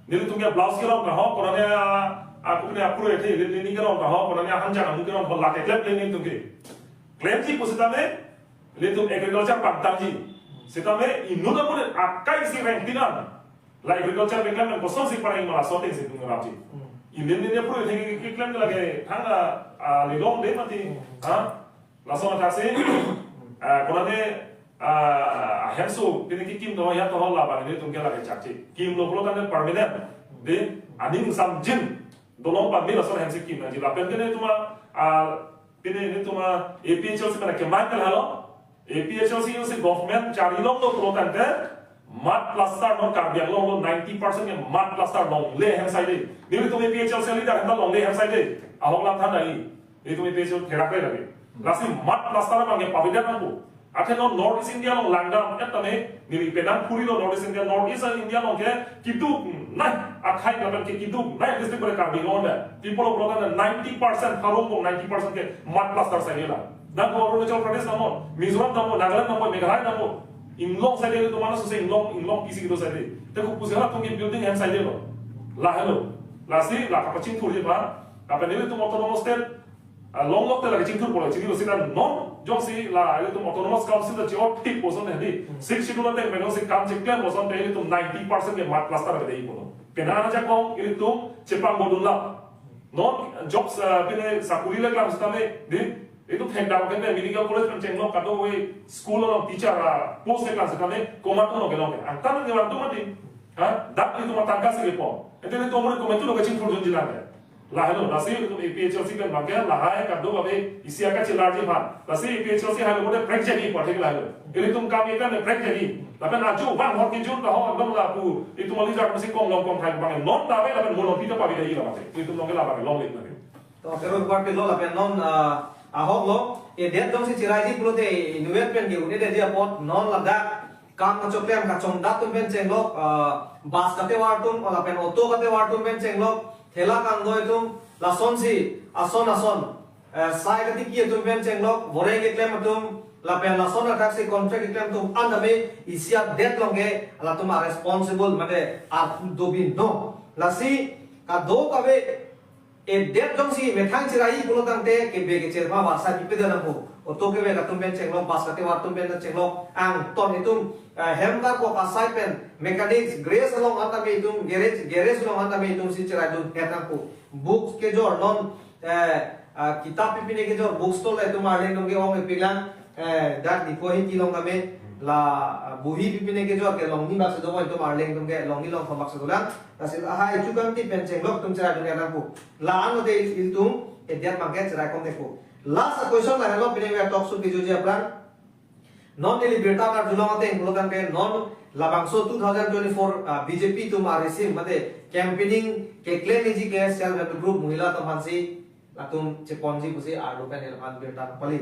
nelitum ke blouse kerong ta ho, konane, ah, aku punya apro ete, neli neli kerong ta ho, konane hanjang amu kerong, ho lake klep nelitum ke. Klemji pu setame, ilitum agriculture pangtangji. Setame inut amonit akai si rengtin an la agriculture keklem pen kosonsi pareng ma laso ateng si itum rapji. Hmm. Ilitum neli apro ete ke, ke, keklem lake thang la, ah, lelong de mati. Hmm. Ha? Laso athak si, ah, konane, ah, hemso, pini kekim do ya to labang nelitum ke lake chakche. Kimlo pulo tangte permanent. De, aning samjin dolong pame laso hemsi kim nangji. Lapen ke nelitum a, ah, pini nelitum a A P H L C mana keman ke halo. A P H L C jongsi government chari longlo pulo tangte, mud plaster non Karbi Anglong lo ninety percent ke mud plaster longle hem sai de. Nelitum A P H L C leader hem ta longle hem sai de. Ahok lam than dai. Nelitum A P H L C therak re lake. Lasi mud plaster abangke pavedet nangpo. Athe non North East India along langdam et tame, neli penang phurilo North East India, North East India along ke keduk nai akhai lapen ke keduk nai district pen Karbi Anglong da. People of London ninety percent, harong kong ninety percent ke mud plaster sai la. Dan ko Arunachal Pradesh namo, Mizoram namo, Nagaland namo, Meghalaya namo, inglong sai de to mana suse inglong, inglong kisi kedo sai de. Te ko pusi halatum ke building hem sai de lo. Lahelo. Lasi la kapachingthurji aphan, lapen ilitum autonomous state, ah, longlok te la kachingthur polo, chini lo sita non jongsi la ilitum autonomous council ta chi-ot thik poson hedi. Sixth schedule ateng pen jongsi kam cheklem poson te ilitum ninety percent ke mat plaster ke dei polo. Penang ajakong ilitum chepang bodun la. Non jobs, ah, pine sakuri le klam sitame, di, ilitum thekdam ke medical college pen chenglok kadokave school along teacher, ah, post le klam sitame, komat no kelong ke. Angtan ke lam tu mati. Ha? Dak ilitum atangka si kepo. Ente ilitum umur komat tu lo kachingthur junji lang ke. Lahelo, lasi ilitum A P H L C pen bangke, lahai kadokave isi akachelarji aphan. Lasi A P H L C hai lo mode prekjani parthek lahelo. Ilitum kam ikan ne prekjani. Lapen aju bang hor kijun ta ho, bang lapu, ilitum ali jak masi kong long kong thai bang non ta ve, lapen mono pita pabi dai la bang. Ilitum long ke la bang long lek na. To, kero party lo lapen non, ah, ahok lo, e det dong si chiraiji pulote inutvet pen ke un-edetji apot non ladak kam kachoklem kachongdat atum pen chenglok, ah, bus katevar atum, lapen auto katevar atum pen chenglok, thela kangdoi atum, lasonsi, ason ason, eh, sai katiki atum pen chenglok, boreng keklem atum, lapen lason athak si contract keklem atum, an tame isi adet long ke, latum a responsible, mate a dobi no. Lasi, kadokave, e det dong si methang chiraiji pulo tangte kebe kecherpa varsa pipe da nangpo. Auto kebe katum pen chenglok, bus katevar atum pen chenglok, angton itum, eh, hem karkok asai pen, mechanics, garage along an tame itum, garage, garage along an tame itum si chiraidun het nangpo. Books kejor non, eh, ah, kitap pipine kejor, book store le itum arleng dong ke ong epik lang, eh, dak Diphu ahin kelong tame, la, ah, bohi pipine kejor ke longni bak si do itum arleng dong ke longni longthom bak si dolang. Lasi lahai chukang ti pen chenglok atum chiraidun het nangpo. La-an lote ilitum, e det bangke chirai kom dekpo. Last question lahelo, pine we talk show kejoji aphrang. Non neli birta karjulong ateng pulo tangte non labangso two thousand twenty-four, ah, B J P atum arisim mate campaigning keklemji ke self help group mohila atum aphansi latum cheponji pusi arlo pen nelphan birta pali.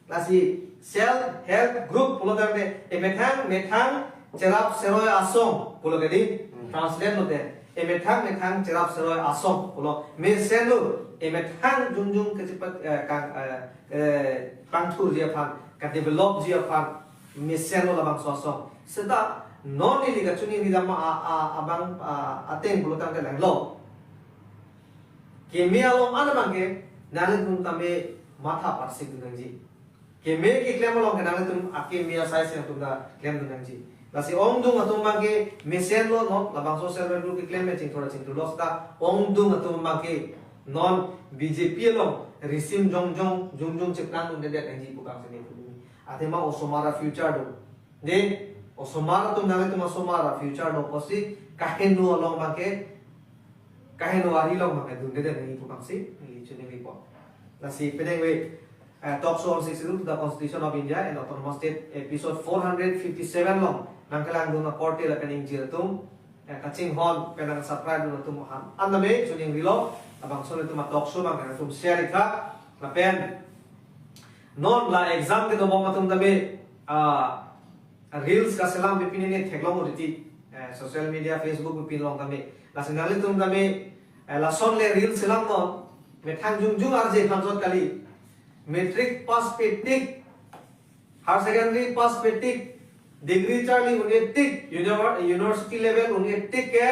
Lasi self help group pulo tangte emethang methang cherap seroi asong pulo ke di. Hmm. Translate lote emethang methang cherap seroi asong pulo. Mesen lo emethang jongjong kechepat, eh, kang, eh, eh, pangthurji aphan, kadevelopji aphan mesen lo labangso asong. Seta non neli kachiningri dam a, a, abang, a, ateng pulo tangte lahelo. Keme along an bangke nanglitum tame matha parsik dun nangji. Keme keklem along ke nanglitum akeme asai si atum ta klem dun nangji. Lasi ongdung atum bangke mesen lo non, labangso self help group keklem me chingthur chingthur lo seta ongdung atum bangke non B J P along risim jongjong jongjong cheplang dundedet nangji pu bangsi neli pudun. Athema osomar a-future do. De, osomar atum nanglitum asomar a-future do pusi kaheno along bangke, kaheno ari along bangke dundedet nangji pu bangsi neli chiningri po. Lasi penang we, eh, talk show on Sixth Schedule to the Constitution of India and Autonomous State, episode four hundred fifty-seven along nangkelang dun akorte lapen ingjir atum, eh, kachinghon pen nang subscribe dun atum aphan an tame chiningrilo, labangso atum a-talk show bang atum share ik tha, lapen non la exam kedobom atum tame, ah, reels kaselam pipine ne theklong riti, eh, social media, Facebook pipin along tame. Lasi nanglitum tame, eh, lason le reels selam non, methang jongjong arje phanchot kali. Matric pass petik, higher secondary pass petik, degree charli un-etik, univer-, university level un-etik ke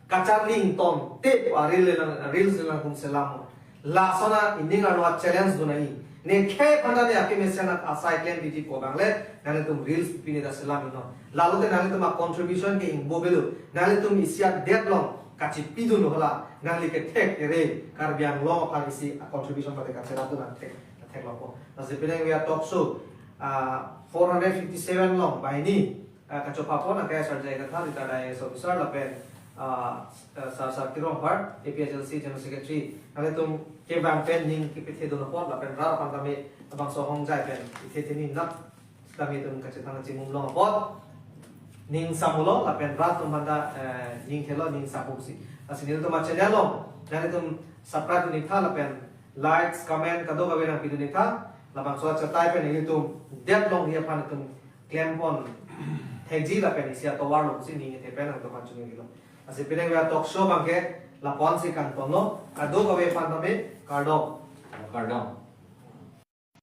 kacharli ingtong te a reel le lang, reels le lang kum selam. Lason a ining arlo a-challenge dun nangji. Ne khei phanta ne akeme mesen asai klem biji po bang le, nanglitum reels pine ta selam iknon. Lalote nanglitum a-contribution ke ingbo belo. Nanglitum isi adet along kachipi dun hala. Nangli kethek kere Karbi Anglong aphan isi a-contribution pate kacherap dun nang thek, theklong po. Lasi penang we a-talk show, ah, four hundred fifty-seven along banghini, ah, kachopha pon ake Sir J I Kathar, retired I A S officer, lapen, ah, s-, ah, Sir, Sir Tirong Phar, A P H L C General Secretary. Nanglitum kevang pen ning kepethe dun apot, lapen rat aphan tame labangso ahongjai pen ithe theni nat tame itum kachethan kachimum long apot ning samulo, lapen rat atum aphanta, eh, ning thelo, ning sapu si. Lasi nelitum a-channel along nanglitum subscribe dun ik tha, lapen likes, comment kadokave nangpi dun ik tha. Labangso achetai pen nelitum det longri aphan itum klem pon thekji lapen isi atovar lo pusi ning ithe pen nangtum aphan chiningrilo. Lasi penang we a-talk show bangke lapu-an si kangtonlo, kadokave aphan tame kardom. Kardom.